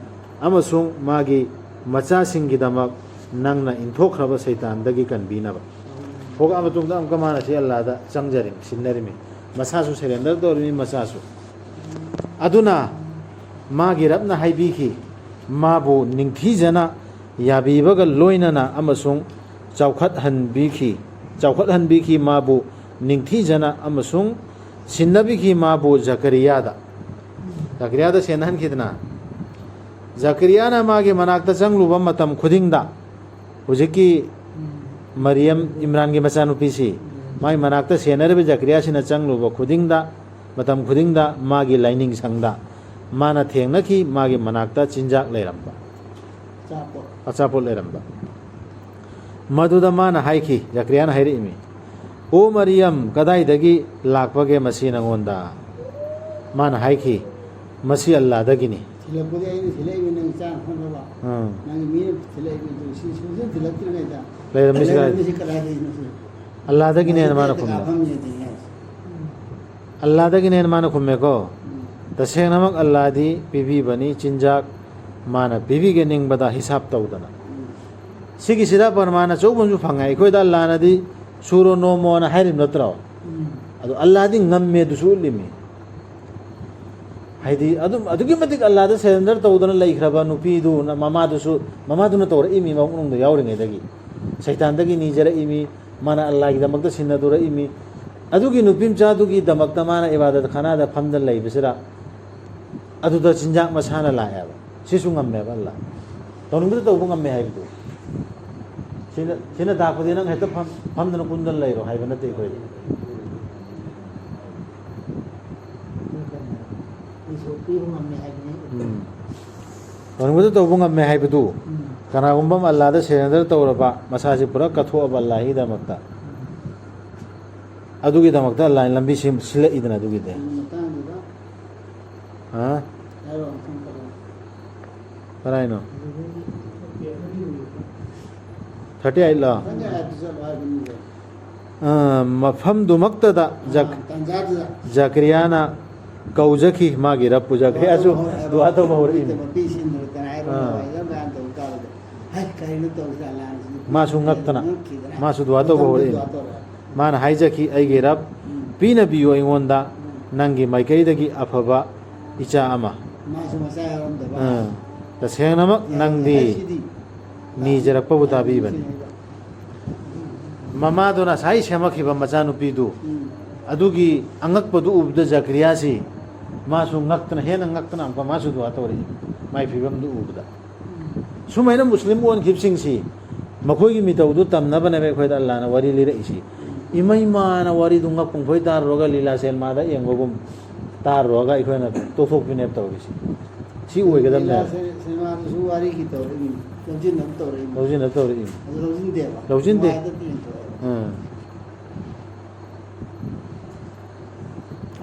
"ꯑꯃꯁꯨꯡ ꯃꯥꯒꯤ ꯃꯆꯥꯁꯤꯡꯒꯤꯗꯃꯛ ꯅꯪꯅ ꯏꯟꯊꯣꯛꯈ꯭ꯔꯕ ꯁꯩꯇꯥꯟꯗꯒꯤ ꯀꯟꯕꯤꯅꯕ"꯫ ꯄꯣꯛꯂꯛꯑ ꯃꯇꯨꯡꯗ ꯑꯃꯨꯛꯀ ꯃꯥꯅ ꯁꯤ ꯑꯜꯂꯥꯗ ꯆꯪꯖꯔꯤꯃꯤ, ꯁꯤꯟꯅꯔꯤꯃꯤ, ꯃꯁꯥꯁꯨ ꯁꯦꯔꯦꯟꯗꯔ ꯇꯧꯔꯤꯃꯤ, ꯃꯆꯥꯁꯨ꯫ ꯑꯗꯨꯅ ꯃꯥꯒꯤ ꯔꯕꯅ ꯍꯥꯏꯕꯤꯈꯤ, ꯃꯥꯕꯨ ꯅꯤꯡꯊꯤꯖꯅ ꯌꯥꯕꯤꯕꯒ ꯂꯣꯏꯅꯅ ꯑꯃꯁꯨꯡ ꯆꯥꯎꯈꯠꯍꯟꯕꯤꯈꯤ, ꯆꯥꯎꯈꯠꯍꯟꯕꯤꯈꯤ ꯃꯥꯕꯨ ꯅꯤꯡꯊꯤꯖꯅ ꯑꯃꯁꯨꯡ ꯁꯤꯟꯅꯕꯤꯈꯤ ꯃꯥꯕꯨ ꯖꯀꯔꯤꯌꯥꯗ꯫ ꯖꯀꯔꯤꯌꯥꯗ ꯁꯦꯟꯅꯍꯟꯈꯤꯗꯅ, ꯖꯀꯔꯤꯌꯥꯅ ꯃꯥꯒꯤ ꯃꯅꯥꯛꯇ ꯆꯪꯂꯨꯕ ꯃꯇꯝ ꯈꯨꯗꯤꯡꯗ, ꯍꯧꯖꯤꯛꯀꯤ ꯃꯔꯤꯌꯝ, ꯏꯝꯔꯥꯟꯒꯤ ꯃꯆꯥꯅꯨꯄꯤꯁꯤ, ꯃꯥꯒꯤ ꯃꯅꯥꯛꯇ ꯁꯦꯟꯅꯔꯤꯕ ꯖꯀꯔꯤꯌꯥꯁꯤꯅ ꯆꯪꯂꯨꯕ ꯈꯨꯗꯤꯡꯗ, ꯃꯇꯝ ꯈꯨꯗꯤꯡꯗ ꯃꯥꯒꯤ ꯂꯥꯏꯅꯤꯡ ꯁꯪꯗ ꯃꯥꯅ ꯊꯦꯡꯅꯈꯤ, ꯃꯥꯒꯤ ꯃꯅꯥꯛꯇ ꯆꯤꯟꯖꯥꯛ ꯂꯩꯔꯝꯕ, ꯑꯆꯥꯄꯣꯠ꯫ ꯑꯆꯥꯄꯣꯠ ꯂꯩꯔꯝꯕ꯫ ꯃꯗꯨꯗ ꯃꯥꯅ ꯍꯥꯏꯈꯤ, ꯖꯀꯔꯤꯌꯥꯅ ꯍꯥꯏꯔꯛꯏꯃꯤ, "ꯑꯣ ꯃꯔꯤꯌꯝ, ꯀꯗꯥꯏꯗꯒꯤ ꯂꯥꯛꯄꯒꯦ ꯃꯁꯤ ꯅꯉꯣꯟꯗ?" ꯃꯥꯅ ꯍꯥꯏꯈꯤ, "ꯃꯁꯤ ꯑꯜꯂꯥꯗꯒꯤꯅꯤ"꯫ ꯊꯤꯜꯂꯛꯄꯗꯤ ꯑꯩꯅ ꯊꯤꯜꯂꯛꯏꯕ ꯅꯪ ꯆꯥꯅ ꯊꯛꯅꯕ꯫ ꯎꯝ. ꯅꯪꯒꯤ ꯃꯤꯅ ꯊꯤꯜꯂꯛꯏꯕ ꯑꯗꯨ ꯁꯤ ꯁꯨꯡꯊꯤꯜ ꯊꯤꯜꯂꯛꯇ꯭ꯔꯤꯉꯩꯗ ꯂꯩꯔꯝꯃꯤꯁꯤ ꯀꯗꯥꯏꯗ? ꯂꯩꯔꯝꯃꯤꯁꯤ ꯀꯗꯥꯏꯗꯒꯤꯅꯣ ꯁꯤ? ꯑꯜꯂꯥꯗꯒꯤꯅꯦꯅ ꯃꯥꯅ ꯃꯁꯤ ꯈꯨꯝꯃꯦ꯫ ꯀꯥꯐꯝꯅꯦꯗꯅ ꯍꯥꯏꯁꯦ꯫ ꯑꯜꯂꯥꯗꯒꯤꯅꯦꯅ ꯃꯥꯅ ꯈꯨꯝꯃꯦꯀꯣ꯫ ꯎꯝ. ꯇꯁꯦꯡꯅꯃꯛ ꯑꯜꯂꯥꯗꯤ ꯄꯤꯕꯤꯕꯅꯤ ꯆꯤꯟꯖꯥꯛ, ꯃꯥꯅ ꯄꯤꯕꯤꯒꯦ ꯅꯤꯡꯕꯗ ꯍꯤꯁꯥꯞ ꯇꯧꯗꯅ꯫ ꯎꯝ. ꯁꯤꯒꯤꯁꯤꯗ ꯄ꯭ꯔꯃꯥꯟ ꯑꯆꯧꯕ ꯑꯃꯁꯨ ꯐꯪꯉꯦ꯫ ꯑꯩꯈꯣꯏꯗ ꯑꯜꯂꯥꯅꯗꯤ "ꯁꯨꯔꯣ ꯅꯣꯝꯃꯣꯅ" ꯍꯥꯏꯔꯤꯕ ꯅꯠꯇ꯭ꯔꯣ? ꯎꯝ. ꯑꯗꯣ ꯑꯜꯂꯥꯗꯤ ꯉꯝꯃꯦ ꯑꯗꯨꯁꯨ ꯎꯠꯂꯤꯃꯤ꯫ ꯍꯥꯏꯗꯤ ꯑꯗꯨꯝ ꯑꯗꯨꯛꯀꯤ ꯃꯇꯤꯛ ꯑꯜꯂꯥꯗ ꯁꯔꯦꯟꯗꯔ ꯇꯧꯗꯅ ꯂꯩꯈ꯭ꯔꯕ ꯅꯨꯄꯤꯗꯨꯅ, ꯃꯃꯥꯗꯨꯁꯨ, ꯃꯃꯥꯗꯨꯅ ꯇꯧꯔꯛꯏꯃꯤ ꯃꯅꯨꯡꯗ ꯌꯥꯎꯔꯤꯉꯩꯗꯒꯤ꯫ ꯁꯩꯇꯥꯟꯗꯒꯤ ꯅꯤꯖꯔꯛꯏꯃꯤ, ꯃꯥꯅ ꯑꯜꯂꯥꯒꯤꯗꯃꯛꯇ ꯁꯤꯟꯅꯗꯣꯔꯛꯏꯃꯤ꯫ ꯑꯗꯨꯒꯤ ꯅꯨꯄꯤ ꯃꯆꯥꯗꯨꯒꯤꯗꯃꯛꯇ ꯃꯥꯅ ꯏꯕꯥꯗꯠ ꯈꯥꯅꯥꯗ ꯐꯝꯗꯅ ꯂꯩꯕꯁꯤꯗ ꯑꯗꯨꯗ ꯆꯤꯟꯖꯥꯛ ꯃꯁꯥꯅ ꯂꯥꯛꯑꯦꯕ꯫ ꯁꯤꯁꯨ ꯉꯝꯃꯦꯕ ꯑꯜꯂꯥ꯫ ꯇꯧꯅꯤꯡꯕꯗ ꯇꯧꯕ ꯉꯝꯃꯦ ꯍꯥꯏꯕꯗꯨ꯫ ꯁꯤꯅ, ꯁꯤꯅ ꯇꯥꯛꯄꯗꯤ ꯅꯪ ꯍꯦꯛꯇ ꯐꯝ-, ꯐꯝꯗꯅ ꯀꯨꯟꯗꯅ ꯂꯩꯔꯣ ꯍꯥꯏꯕ ꯅꯠꯇꯦ ꯑꯩꯈꯣꯏꯗꯤ꯫ ꯑꯩꯁꯨ ꯄꯤꯕ ꯉꯝꯃꯦ ꯍꯥꯏꯕꯅꯤ꯫ ꯎꯝ. ꯇꯧꯅꯤꯡꯕꯗ ꯇꯧꯕ ꯉꯝꯃꯦ ꯍꯥꯏꯕꯗꯨ꯫ ꯎꯝ. ꯀꯅꯥꯒꯨꯝꯕ ꯑꯃ ꯑꯜꯂꯥꯗ ꯁꯔꯦꯟꯗꯔ ꯇꯧꯔꯕ, ꯃꯁꯥꯁꯤ ꯄꯨꯔꯥ ꯀꯠꯊꯣꯛꯑꯕ ꯑꯜꯂꯥꯒꯤꯗꯃꯛꯇ, ꯎꯝ. ꯑꯗꯨꯒꯤꯗꯃꯛꯇ ꯑꯜꯂꯥꯅ ꯂꯝꯕꯤ ꯁꯦꯝ-, ꯁꯤꯜꯂꯛꯏꯗꯅ ꯑꯗꯨꯒꯤꯗꯤ꯫ ꯑꯗꯨꯒꯤ ꯃꯇꯥꯡꯗꯨꯗ ꯍꯥ? ꯍꯥꯏꯔꯣ, ꯑꯃꯨꯛꯇꯪ ꯇꯧꯔꯣ꯫ ꯀꯗꯥꯏꯅꯣ? ꯊꯥꯔꯇꯤ ꯑꯩꯠꯂꯣ? ꯃꯊꯪꯒꯤ ꯑꯥꯌꯠꯇꯨ ꯆꯠꯂꯣ ꯍꯥꯏꯕꯅꯤꯅꯦ꯫ ꯑ, ꯃꯐꯝꯗꯨꯃꯛꯇꯗ ꯖꯛ-, ꯑꯥ, ꯇꯥꯟꯖꯥꯗꯨꯗ꯫ ꯖꯀꯔꯤꯌꯥꯅ ꯀꯧꯖꯈꯤ, ꯃꯥꯒꯤ ꯔꯕ ꯄꯨꯖꯈ꯭ꯔꯦ꯫ ꯑꯁꯨ ꯗꯨꯋꯥ ꯇꯧꯕ ꯍꯧꯔꯛꯏꯅꯤ꯫ ꯃꯄꯤ ꯁꯤꯟꯗ꯭ꯔꯗꯅ ꯍꯥꯏꯔꯣ, ꯑꯥ꯫ ꯍꯋꯥꯏꯖꯥꯔ ꯃꯌꯥꯝ ꯇꯧ ꯇꯥꯕꯗ꯫ ꯍꯩ, ꯀꯔꯤꯅꯣ ꯇꯧꯔꯤꯁꯦ, ꯑꯜꯂꯥꯅ ꯁꯤꯗꯤ ꯃꯥꯁꯨ ꯉꯛꯇꯅ, ꯉꯛꯈꯤꯗꯅ꯫ ꯃꯥꯁꯨ ꯗꯨꯋꯥ ꯇꯧꯕ ꯃꯊꯪꯗ ꯍꯧꯔꯛꯏꯅꯤ꯫ ꯗꯨꯋꯥ ꯇꯧꯔꯛꯑꯦ꯫ ꯃꯥꯅ ꯍꯥꯏꯖꯈꯤ, "ꯑꯩꯒꯤ ꯔꯕ, ꯎꯝ꯫ ꯄꯤꯅꯕꯤꯌꯨ ꯑꯩꯉꯣꯟꯗ ꯎꯝ꯫ ꯅꯪꯒꯤ ꯃꯥꯏꯀꯩꯗꯒꯤ ꯑꯐꯕ ꯏꯆꯥ ꯑꯃ꯫ ꯃꯥꯁꯨ ꯃꯆꯥ ꯌꯥꯎꯔꯝꯗꯕ꯫ ꯑꯥ, ꯇꯁꯦꯡꯅꯃꯛ ꯌꯥꯎꯔꯝꯗꯦ ꯅꯪꯗꯤ ꯍꯥꯏꯁꯤꯗꯤ꯫ ꯅꯤꯖꯔꯛꯄꯕꯨ ꯇꯥꯕꯤꯕꯅꯤ"꯫ ꯃꯃꯥꯗꯨꯅ ꯉꯁꯥꯏ ꯁꯦꯝꯃꯛꯈꯤꯕ ꯃꯆꯥꯅꯨꯄꯤꯗꯨ, ꯎꯝ꯫ ꯑꯗꯨꯒꯤ ꯑꯉꯛꯄꯗꯨ ꯎꯕꯗ ꯖꯀꯔꯤꯌꯥꯁꯤ ꯃꯥꯁꯨ ꯉꯛꯇꯅ, ꯍꯦꯟꯅ ꯉꯛꯇꯅ ꯑꯃꯨꯛꯀ ꯃꯥꯁꯨ ꯗꯨꯋꯥ ꯇꯧꯔꯛꯏ, ꯃꯥꯏ ꯐꯤꯕꯝꯗꯨ ꯎꯕꯗ꯫ ꯁꯨꯃꯥꯏꯅ ꯃꯨꯁꯂꯤꯝ ꯑꯣꯟꯈꯤꯕꯁꯤꯡꯁꯤ ꯃꯈꯣꯏꯒꯤ ꯃꯤꯇꯧꯗꯨ ꯇꯝꯅꯕꯅꯦꯕ ꯑꯩꯈꯣꯏꯗ ꯑꯜꯂꯥꯅ ꯋꯥꯔꯤ ꯂꯤꯔꯛꯏꯁꯤ꯫ ꯏꯃꯩꯃꯥꯅ ꯋꯥꯔꯤꯗꯨ ꯉꯛꯄ ꯃꯈꯣꯏ ꯇꯥꯔꯨꯔꯒ ꯂꯤꯂꯥ ꯁꯦꯟꯃꯥꯗ ꯌꯦꯡꯕꯒꯨꯝ ꯇꯥꯔꯨꯔꯒ ꯑꯩꯈꯣꯏꯅ ꯇꯣꯛꯊꯣꯛꯄꯤꯅꯦꯕ ꯇꯧꯔꯤꯁꯤ꯫ ꯁꯤ ꯑꯣꯏꯒꯗꯕꯅꯦꯕ꯫ ꯂꯤꯂꯥ ꯁꯦ-, ꯁꯦꯟꯃꯥꯗꯨꯁꯨ ꯋꯥꯔꯤꯒꯤ ꯇꯧꯔꯛꯏꯅꯤ, ꯂꯧꯁꯤꯟꯅꯕ ꯇꯧꯔꯛꯏꯅꯤ꯫ ꯂꯧꯁꯤꯟꯅꯕ ꯇꯧꯔꯛꯏꯅꯤ꯫ ꯑꯗꯨ ꯂꯧꯁꯤꯟꯗꯦꯕ꯫ ꯂꯧꯁꯤꯟꯗꯦ꯫ ꯋꯥꯏꯗ ꯌꯦꯡꯊꯣꯛꯑꯦꯕ꯫ ꯎꯝ꯫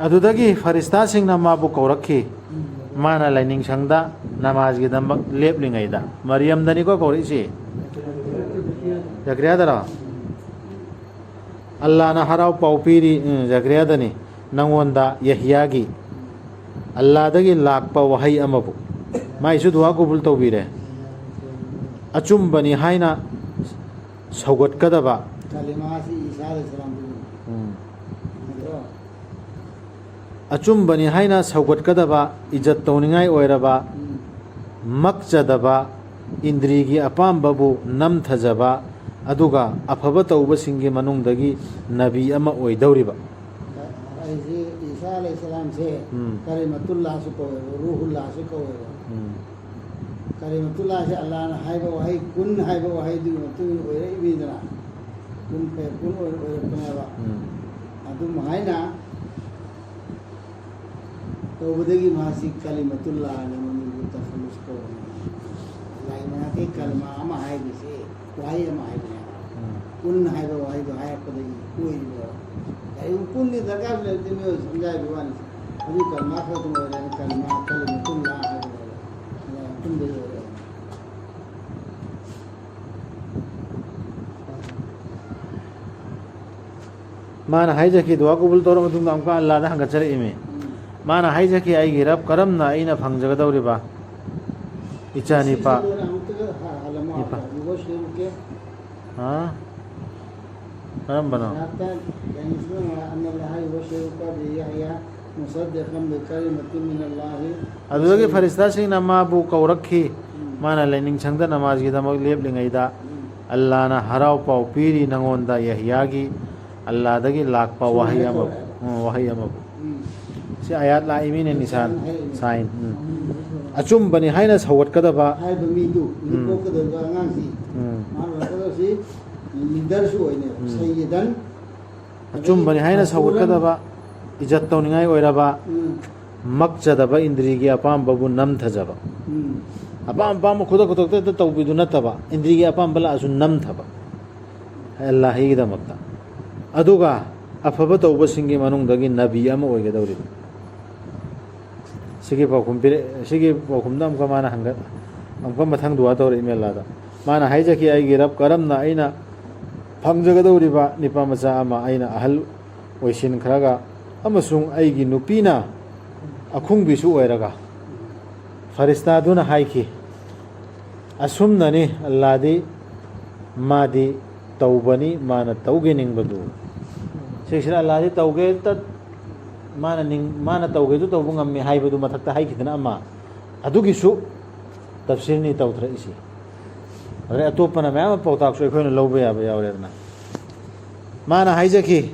ꯑꯗꯨꯗꯒꯤ ꯐꯔꯤꯁꯇꯥꯁꯤꯡꯅ ꯃꯥꯕꯨ ꯀꯧꯔꯛꯈꯤ꯫ ꯎꯝ꯫ ꯃꯥꯅ ꯂꯥꯏꯅꯤꯡꯁꯪꯗ ꯅꯃꯥꯖꯒꯤꯗꯃꯛ ꯂꯦꯞꯂꯤꯉꯩꯗ, ꯃꯔꯤꯌꯝꯗꯅꯤꯀꯣ ꯀꯧꯔꯛꯏꯁꯤ, ꯖꯀꯔꯤꯌꯥꯗꯔꯣ? ꯑꯜꯂꯥꯅ ꯍꯔꯥꯎ ꯄꯥꯎ ꯄꯤꯔꯤ, ꯎꯝ, ꯖꯀꯔꯤꯌꯥꯗꯅꯤ, ꯅꯪꯉꯣꯟꯗ ꯌꯍꯤꯌꯥꯒꯤ ꯑꯜꯂꯥꯗꯒꯤ ꯂꯥꯛꯄ ꯋꯥꯍꯩ ꯑꯃꯕꯨ꯫ ꯃꯥꯏꯁꯨ ꯗꯨꯋꯥ ꯀꯕꯨꯜ ꯇꯧꯕꯤꯔꯦ꯫ ꯑꯆꯨꯝꯕꯅꯤ ꯍꯥꯏꯅ ꯁꯧꯒꯠꯀꯗꯕ꯫ ꯀꯂꯤꯃꯥꯁꯤ ꯏꯁꯥ ꯑꯂꯩꯍꯤꯁꯁꯂꯥꯝꯗꯨꯅꯤ꯫ ꯎꯝ꯫ ꯅꯠꯇ꯭ꯔꯣ? ꯑꯆꯨꯝꯕꯅꯤ ꯍꯥꯏꯅ ꯁꯧꯒꯠꯀꯗꯕ, ꯏꯖꯠ ꯇꯧꯅꯤꯡꯉꯥꯏ ꯑꯣꯏꯔꯕ, ꯎꯝ꯫ ꯃꯛꯆꯗꯕ, ꯏꯟꯗ꯭ꯔꯤꯒꯤ ꯑꯄꯥꯝꯕꯕꯨ ꯅꯝꯊꯖꯕ, ꯑꯗꯨꯒ ꯑꯐꯕ ꯇꯧꯕꯁꯤꯡꯒꯤ ꯃꯅꯨꯡꯗꯒꯤ ꯅꯕꯤ ꯑꯃ ꯑꯣꯏꯗꯧꯔꯤꯕ꯫ ꯑꯩꯁꯦ ꯏꯁꯥ ꯑꯂꯩꯍꯤꯁꯁꯂꯥꯝꯁꯦ ꯎꯝ꯫ ꯀꯂꯤꯃꯥꯇꯨꯜꯂꯥꯍꯁꯨ ꯀꯧꯋꯦꯕ, ꯔꯨꯍꯨꯜꯂꯥꯍꯁꯨ ꯀꯧꯋꯦꯕ꯫ ꯎꯝ꯫ ꯀꯂꯤꯃꯥꯇꯨꯜꯂꯥꯍꯁꯦ ꯑꯜꯂꯥꯅ ꯍꯥꯏꯕ ꯋꯥꯍꯩ, ꯀꯨꯟ ꯍꯥꯏꯕ ꯋꯥꯍꯩꯗꯨꯒꯤ ꯃꯇꯨꯡ ꯏꯟꯅ ꯑꯣꯏꯔꯛꯏꯕꯅꯤꯗꯅ꯫ ꯀꯨꯟ ꯐꯦ-, ꯀꯨꯟ ꯑꯣꯏꯔ-, ꯑꯣꯏꯔꯛꯄꯅꯦꯕ꯫ ꯎꯝ꯫ ꯑꯗꯨꯝ ꯍꯥꯏꯅ ꯇꯧꯕꯗꯒꯤ ꯃꯥꯁꯤ ꯀꯂꯤꯃꯥꯇꯨꯜꯂꯥꯍꯅ ꯃꯃꯤꯡꯗꯨ ꯇꯈꯜꯂꯨꯁ ꯀꯧꯕꯅꯦ꯫ ꯑꯜꯂꯥꯍꯒꯤ ꯃꯅꯥꯛꯇꯒꯤ ꯀꯂꯤꯃꯥ ꯑꯃ ꯍꯥꯏꯕꯁꯤ ꯋꯥꯍꯩ ꯑꯃ ꯍꯥꯏꯕꯅꯦꯕ꯫ ꯎꯝ꯫ ꯀꯨꯟ ꯍꯥꯏꯕ ꯋꯥꯍꯩꯗꯣ ꯍꯥꯏꯔꯛꯄꯗꯒꯤ ꯀꯣꯏꯔꯤꯕ꯫ ꯀꯔꯤꯒꯨꯝꯕ ꯀꯨꯟꯗꯤ ꯗꯔꯀꯥꯔꯁꯨ ꯂꯩꯇꯦ, ꯃꯤꯑꯣꯏ ꯁꯝꯖꯥꯏꯕꯒꯤ ꯋꯥꯅꯤ꯫ ꯑꯗꯨ ꯀꯂꯤꯃꯥ ꯈꯔ ꯑꯗꯨꯝ ꯑꯣꯏꯔꯦ, ꯀꯂꯤꯃꯥ ꯀꯂꯤꯃꯥꯇꯨꯜꯂꯥꯍ ꯍꯥꯏꯕꯅꯦꯕ꯫ ꯑꯗ ꯀꯨꯟꯗꯒꯤ ꯑꯣꯏꯔꯦ꯫ ꯃꯥꯅ ꯍꯥꯏꯖꯈꯤ, ꯗꯨꯋꯥ ꯀꯕꯨꯜ ꯇꯧꯔꯕ ꯃꯇꯨꯡꯗ ꯑꯃꯨꯛꯀ ꯑꯜꯂꯥꯗ ꯍꯪꯒꯠꯆꯔꯛꯏꯃꯤ꯫ ꯎꯝ꯫ ꯃꯥꯅ ꯍꯥꯏꯖꯈꯤ, "ꯑꯩꯒꯤ ꯔꯕ, ꯀꯔꯝꯅ ꯑꯩꯅ ꯐꯪꯖꯒꯗꯧꯔꯤꯕ ꯏꯆꯥ ꯅꯤꯄꯥ?" ꯁꯤꯁꯦ ꯂꯣꯏꯅ ꯑꯃꯨꯛꯇꯒ ꯍ-, ꯍꯜꯂꯝꯃꯣ, ꯅꯤꯄꯥ꯫ ꯍꯥꯏꯕ, ꯌꯨꯕꯁꯤꯔꯨꯀꯦ꯫ ꯍꯥ? ꯀꯔꯝꯕꯅꯣ? ꯃꯔꯥꯛꯇ ꯀꯩꯅꯣꯁꯤꯅ ꯑꯟꯅ ꯂꯍꯥꯏ ꯌꯨꯕꯁꯤꯔꯨꯀ ꯕꯤꯌꯥꯍꯌꯥ ꯃꯨꯁꯗꯤꯀꯝ ꯕꯤꯀꯂꯤꯃꯥꯇꯤꯝ ꯃꯤꯅꯜꯂꯥꯍꯤ꯫ ꯑꯗꯨꯗꯒꯤ ꯐꯔꯤꯁꯇꯥꯁꯤꯡꯅ ꯃꯥꯕꯨ ꯀꯧꯔꯛꯈꯤ꯫ ꯎꯝ꯫ ꯃꯥꯅ ꯂꯥꯏꯅꯤꯡꯁꯪꯗ ꯅꯃꯥꯖꯒꯤꯗꯃꯛ ꯂꯦꯞꯂꯤꯉꯩꯗ, ꯎꯝ꯫ ꯑꯜꯂꯥꯅ ꯍꯔꯥꯎ ꯄꯥꯎ ꯄꯤꯔꯤ ꯅꯉꯣꯟꯗ ꯌꯍꯌꯥꯒꯤ ꯑꯜꯂꯥꯗꯒꯤ ꯂꯥꯛꯄ ꯁꯨꯃꯥꯏꯅ ꯋꯥꯍꯩ ꯑꯃꯕꯨ꯫ ꯀꯧꯔꯛꯑꯦꯕ꯫ ꯎꯝ, ꯋꯥꯍꯩ ꯑꯃꯕꯨ꯫ ꯎꯝ꯫ ꯁꯤ ꯑꯥꯌꯥꯠ ꯂꯥꯛꯏ ꯃꯤꯅꯦ, ꯅꯤꯁꯥꯟ, ꯅꯤꯁꯥꯟ ꯍꯥꯏꯔꯤꯅꯦ꯫ ꯁꯥꯏꯟ꯫ ꯎꯝ꯫ ꯎꯝ꯫ ꯑꯆꯨꯝꯕꯅꯤ ꯍꯥꯏꯅ ꯁꯧꯒꯠꯀꯗꯕ꯫ ꯍꯥꯏꯔꯤꯕ ꯃꯤꯗꯨ, ꯎꯝ꯫ ꯄꯣꯛꯀꯗꯧꯔꯤꯕ ꯑꯉꯥꯡꯁꯤ, ꯎꯝ꯫ ꯃꯥꯅ ꯂꯥꯛꯀꯗꯧꯔꯤꯁꯤ ꯂꯤꯗꯔꯁꯨ ꯑꯣꯏꯅꯦꯕ, ꯎꯝ꯫ ꯁꯩꯌꯤꯗꯟ꯫ ꯑꯆꯨꯝꯕꯅꯤ ꯍꯥꯏꯅ ꯁꯧꯒꯠꯀꯗꯕ, ꯏꯖꯠ ꯇꯧꯅꯤꯡꯉꯥꯏ ꯑꯣꯏꯔꯕ, ꯎꯝ꯫ ꯃꯛꯆꯗꯕ, ꯏꯟꯗ꯭ꯔꯤꯒꯤ ꯑꯄꯥꯝꯕꯕꯨ ꯅꯝꯊꯖꯕ꯫ ꯎꯝ꯫ ꯑꯄꯥꯝ ꯑꯄꯥꯝꯕ ꯈꯨꯗꯛ ꯈꯨꯗꯛꯇ ꯍꯦꯛꯇ ꯇꯧꯕꯤꯗꯨ ꯅꯠꯇꯕ, ꯏꯟꯗ꯭ꯔꯤꯒꯤ ꯑꯄꯥꯝꯕ ꯂꯥꯛꯑꯁꯨ ꯅꯝꯊꯕ, ꯑꯜꯂꯥꯍꯤꯒꯤꯗꯃꯛꯇ꯫ ꯑꯗꯨꯒ ꯑꯐꯕ ꯇꯧꯕꯁꯤꯡꯒꯤ ꯃꯅꯨꯡꯗꯒꯤ ꯅꯕꯤ ꯑꯃ ꯑꯣꯏꯒꯗꯧꯔꯤꯕ꯫ ꯁꯤꯒꯤ ꯄꯥꯎꯈꯨꯝ ꯄꯤꯔꯛ ꯁꯤꯒꯤ ꯄꯥꯎꯈꯨꯝꯗ ꯑꯃꯨꯛꯀ ꯃꯥꯅ ꯍꯪꯒꯠ ꯑꯃꯨꯛꯀ ꯃꯊꯪ ꯗꯨꯋꯥ ꯇꯧꯔꯛꯏ ꯃꯦꯜꯂꯥꯗ꯫ ꯃꯥꯅ ꯍꯥꯏꯖꯈꯤ, "ꯑꯩꯒꯤ ꯔꯕ, ꯀꯔꯝꯅ ꯑꯩꯅ ꯐꯪꯖꯒꯗꯧꯔꯤꯕ ꯅꯤꯄꯥ ꯃꯆꯥ ꯑꯃ ꯑꯩꯅ ꯑꯍꯜ ꯑꯣꯏꯁꯤꯟꯈ꯭ꯔꯒ ꯑꯃꯁꯨꯡ ꯑꯩꯒꯤ ꯅꯨꯄꯤꯅ ꯑꯈꯨꯡꯕꯤꯁꯨ ꯑꯣꯏꯔꯒ?" ꯐꯔꯤꯁꯇꯥꯗꯨꯅ ꯍꯥꯏꯈꯤ, "ꯑꯁꯨꯝꯅꯅꯤ, ꯑꯜꯂꯥꯗꯤ ꯃꯥꯗꯤ ꯇꯧꯕꯅꯤ, ꯃꯥꯅ ꯇꯧꯒꯦ ꯅꯤꯡꯕꯗꯨ꯫" ꯁꯤꯁꯤꯅ ꯑꯜꯂꯥꯗꯤ ꯇꯧꯒꯦ ꯇꯠ ꯃꯥꯅ ꯅꯤꯡ ꯃꯥꯅ ꯇꯧꯒꯦꯗꯨ ꯇꯧꯕ ꯉꯝꯃꯤ ꯍꯥꯏꯕꯗꯨ ꯃꯊꯛꯇ ꯍꯥꯏꯈꯤꯗꯅ ꯑꯃ, ꯑꯗꯨꯒꯤꯁꯨ ꯇꯞꯁꯤꯔꯅꯤ ꯇꯧꯊꯔꯛꯏꯁꯤ꯫ ꯑꯗꯩ ꯑꯇꯣꯞꯄꯅ ꯃꯌꯥꯝ ꯑꯃ ꯄꯥꯎꯇꯥꯛꯁꯨ ꯑꯩꯈꯣꯏꯅ ꯂꯧꯕ ꯌꯥꯕ ꯌꯥꯎꯔꯦꯗꯅ꯫ ꯃꯥꯅ ꯍꯥꯏꯖꯈꯤ,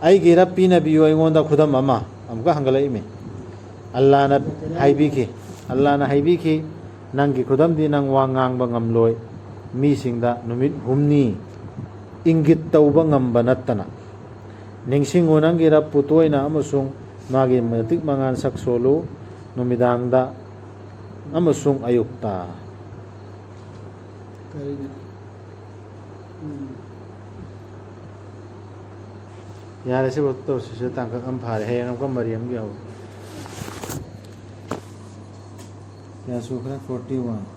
"ꯑꯩꯒꯤ ꯔꯕ ꯄꯤꯅꯕꯤꯌꯨ ꯑꯩꯉꯣꯟꯗ ꯈꯨꯗꯝ ꯑꯃ꯫" ꯑꯃꯨꯛꯀ ꯍꯪꯒꯠꯂꯛꯏꯃꯤ꯫ ꯑꯜꯂꯥꯅ ꯍꯥꯏꯕꯤꯈꯤ, ꯑꯜꯂꯥꯅ ꯍꯥꯏꯕꯤꯈꯤ, "ꯅꯪꯒꯤ ꯈꯨꯗꯝꯗꯤ ꯅꯪ ꯋꯥ ꯉꯥꯡꯕ ꯉꯝꯂꯣꯏ, ꯃꯤꯁꯤꯡꯗ ꯅꯨꯃꯤꯠ ꯍꯨꯝꯅꯤ ꯏꯪꯒꯤꯠ ꯇꯧꯕ ꯉꯝꯕ ꯅꯠꯇꯅ꯫ ꯅꯤꯡꯁꯤꯡꯉꯨ, ꯅꯪꯒꯤ ꯔꯕꯄꯨ ꯇꯣꯏꯅ ꯑꯃꯁꯨꯡ ꯃꯥꯒꯤ ꯃꯇꯤꯛ ꯃꯉꯥꯜ ꯁꯛ ꯁꯣꯜꯂꯨ, ꯅꯨꯃꯤꯗꯥꯡꯗ ꯑꯃꯁꯨꯡ ꯑꯌꯨꯛꯇ꯫" ꯀꯔꯤꯅꯣ? ꯎꯝ꯫ ꯌꯥꯔꯦ, ꯁꯤꯐꯥꯎ ꯇꯧꯔꯁꯤ꯫ ꯁꯤꯗ ꯇꯥꯡꯀꯛ ꯑꯃ ꯐꯥꯔꯦ꯫ ꯍꯌꯦꯡ ꯑꯃꯨꯛꯀ ꯃꯔꯤ ꯑꯃꯒꯤ ꯍꯧꯔꯁꯤ꯫ ꯀꯌꯥ ꯁꯨꯈ꯭ꯔꯦ? Forty one꯫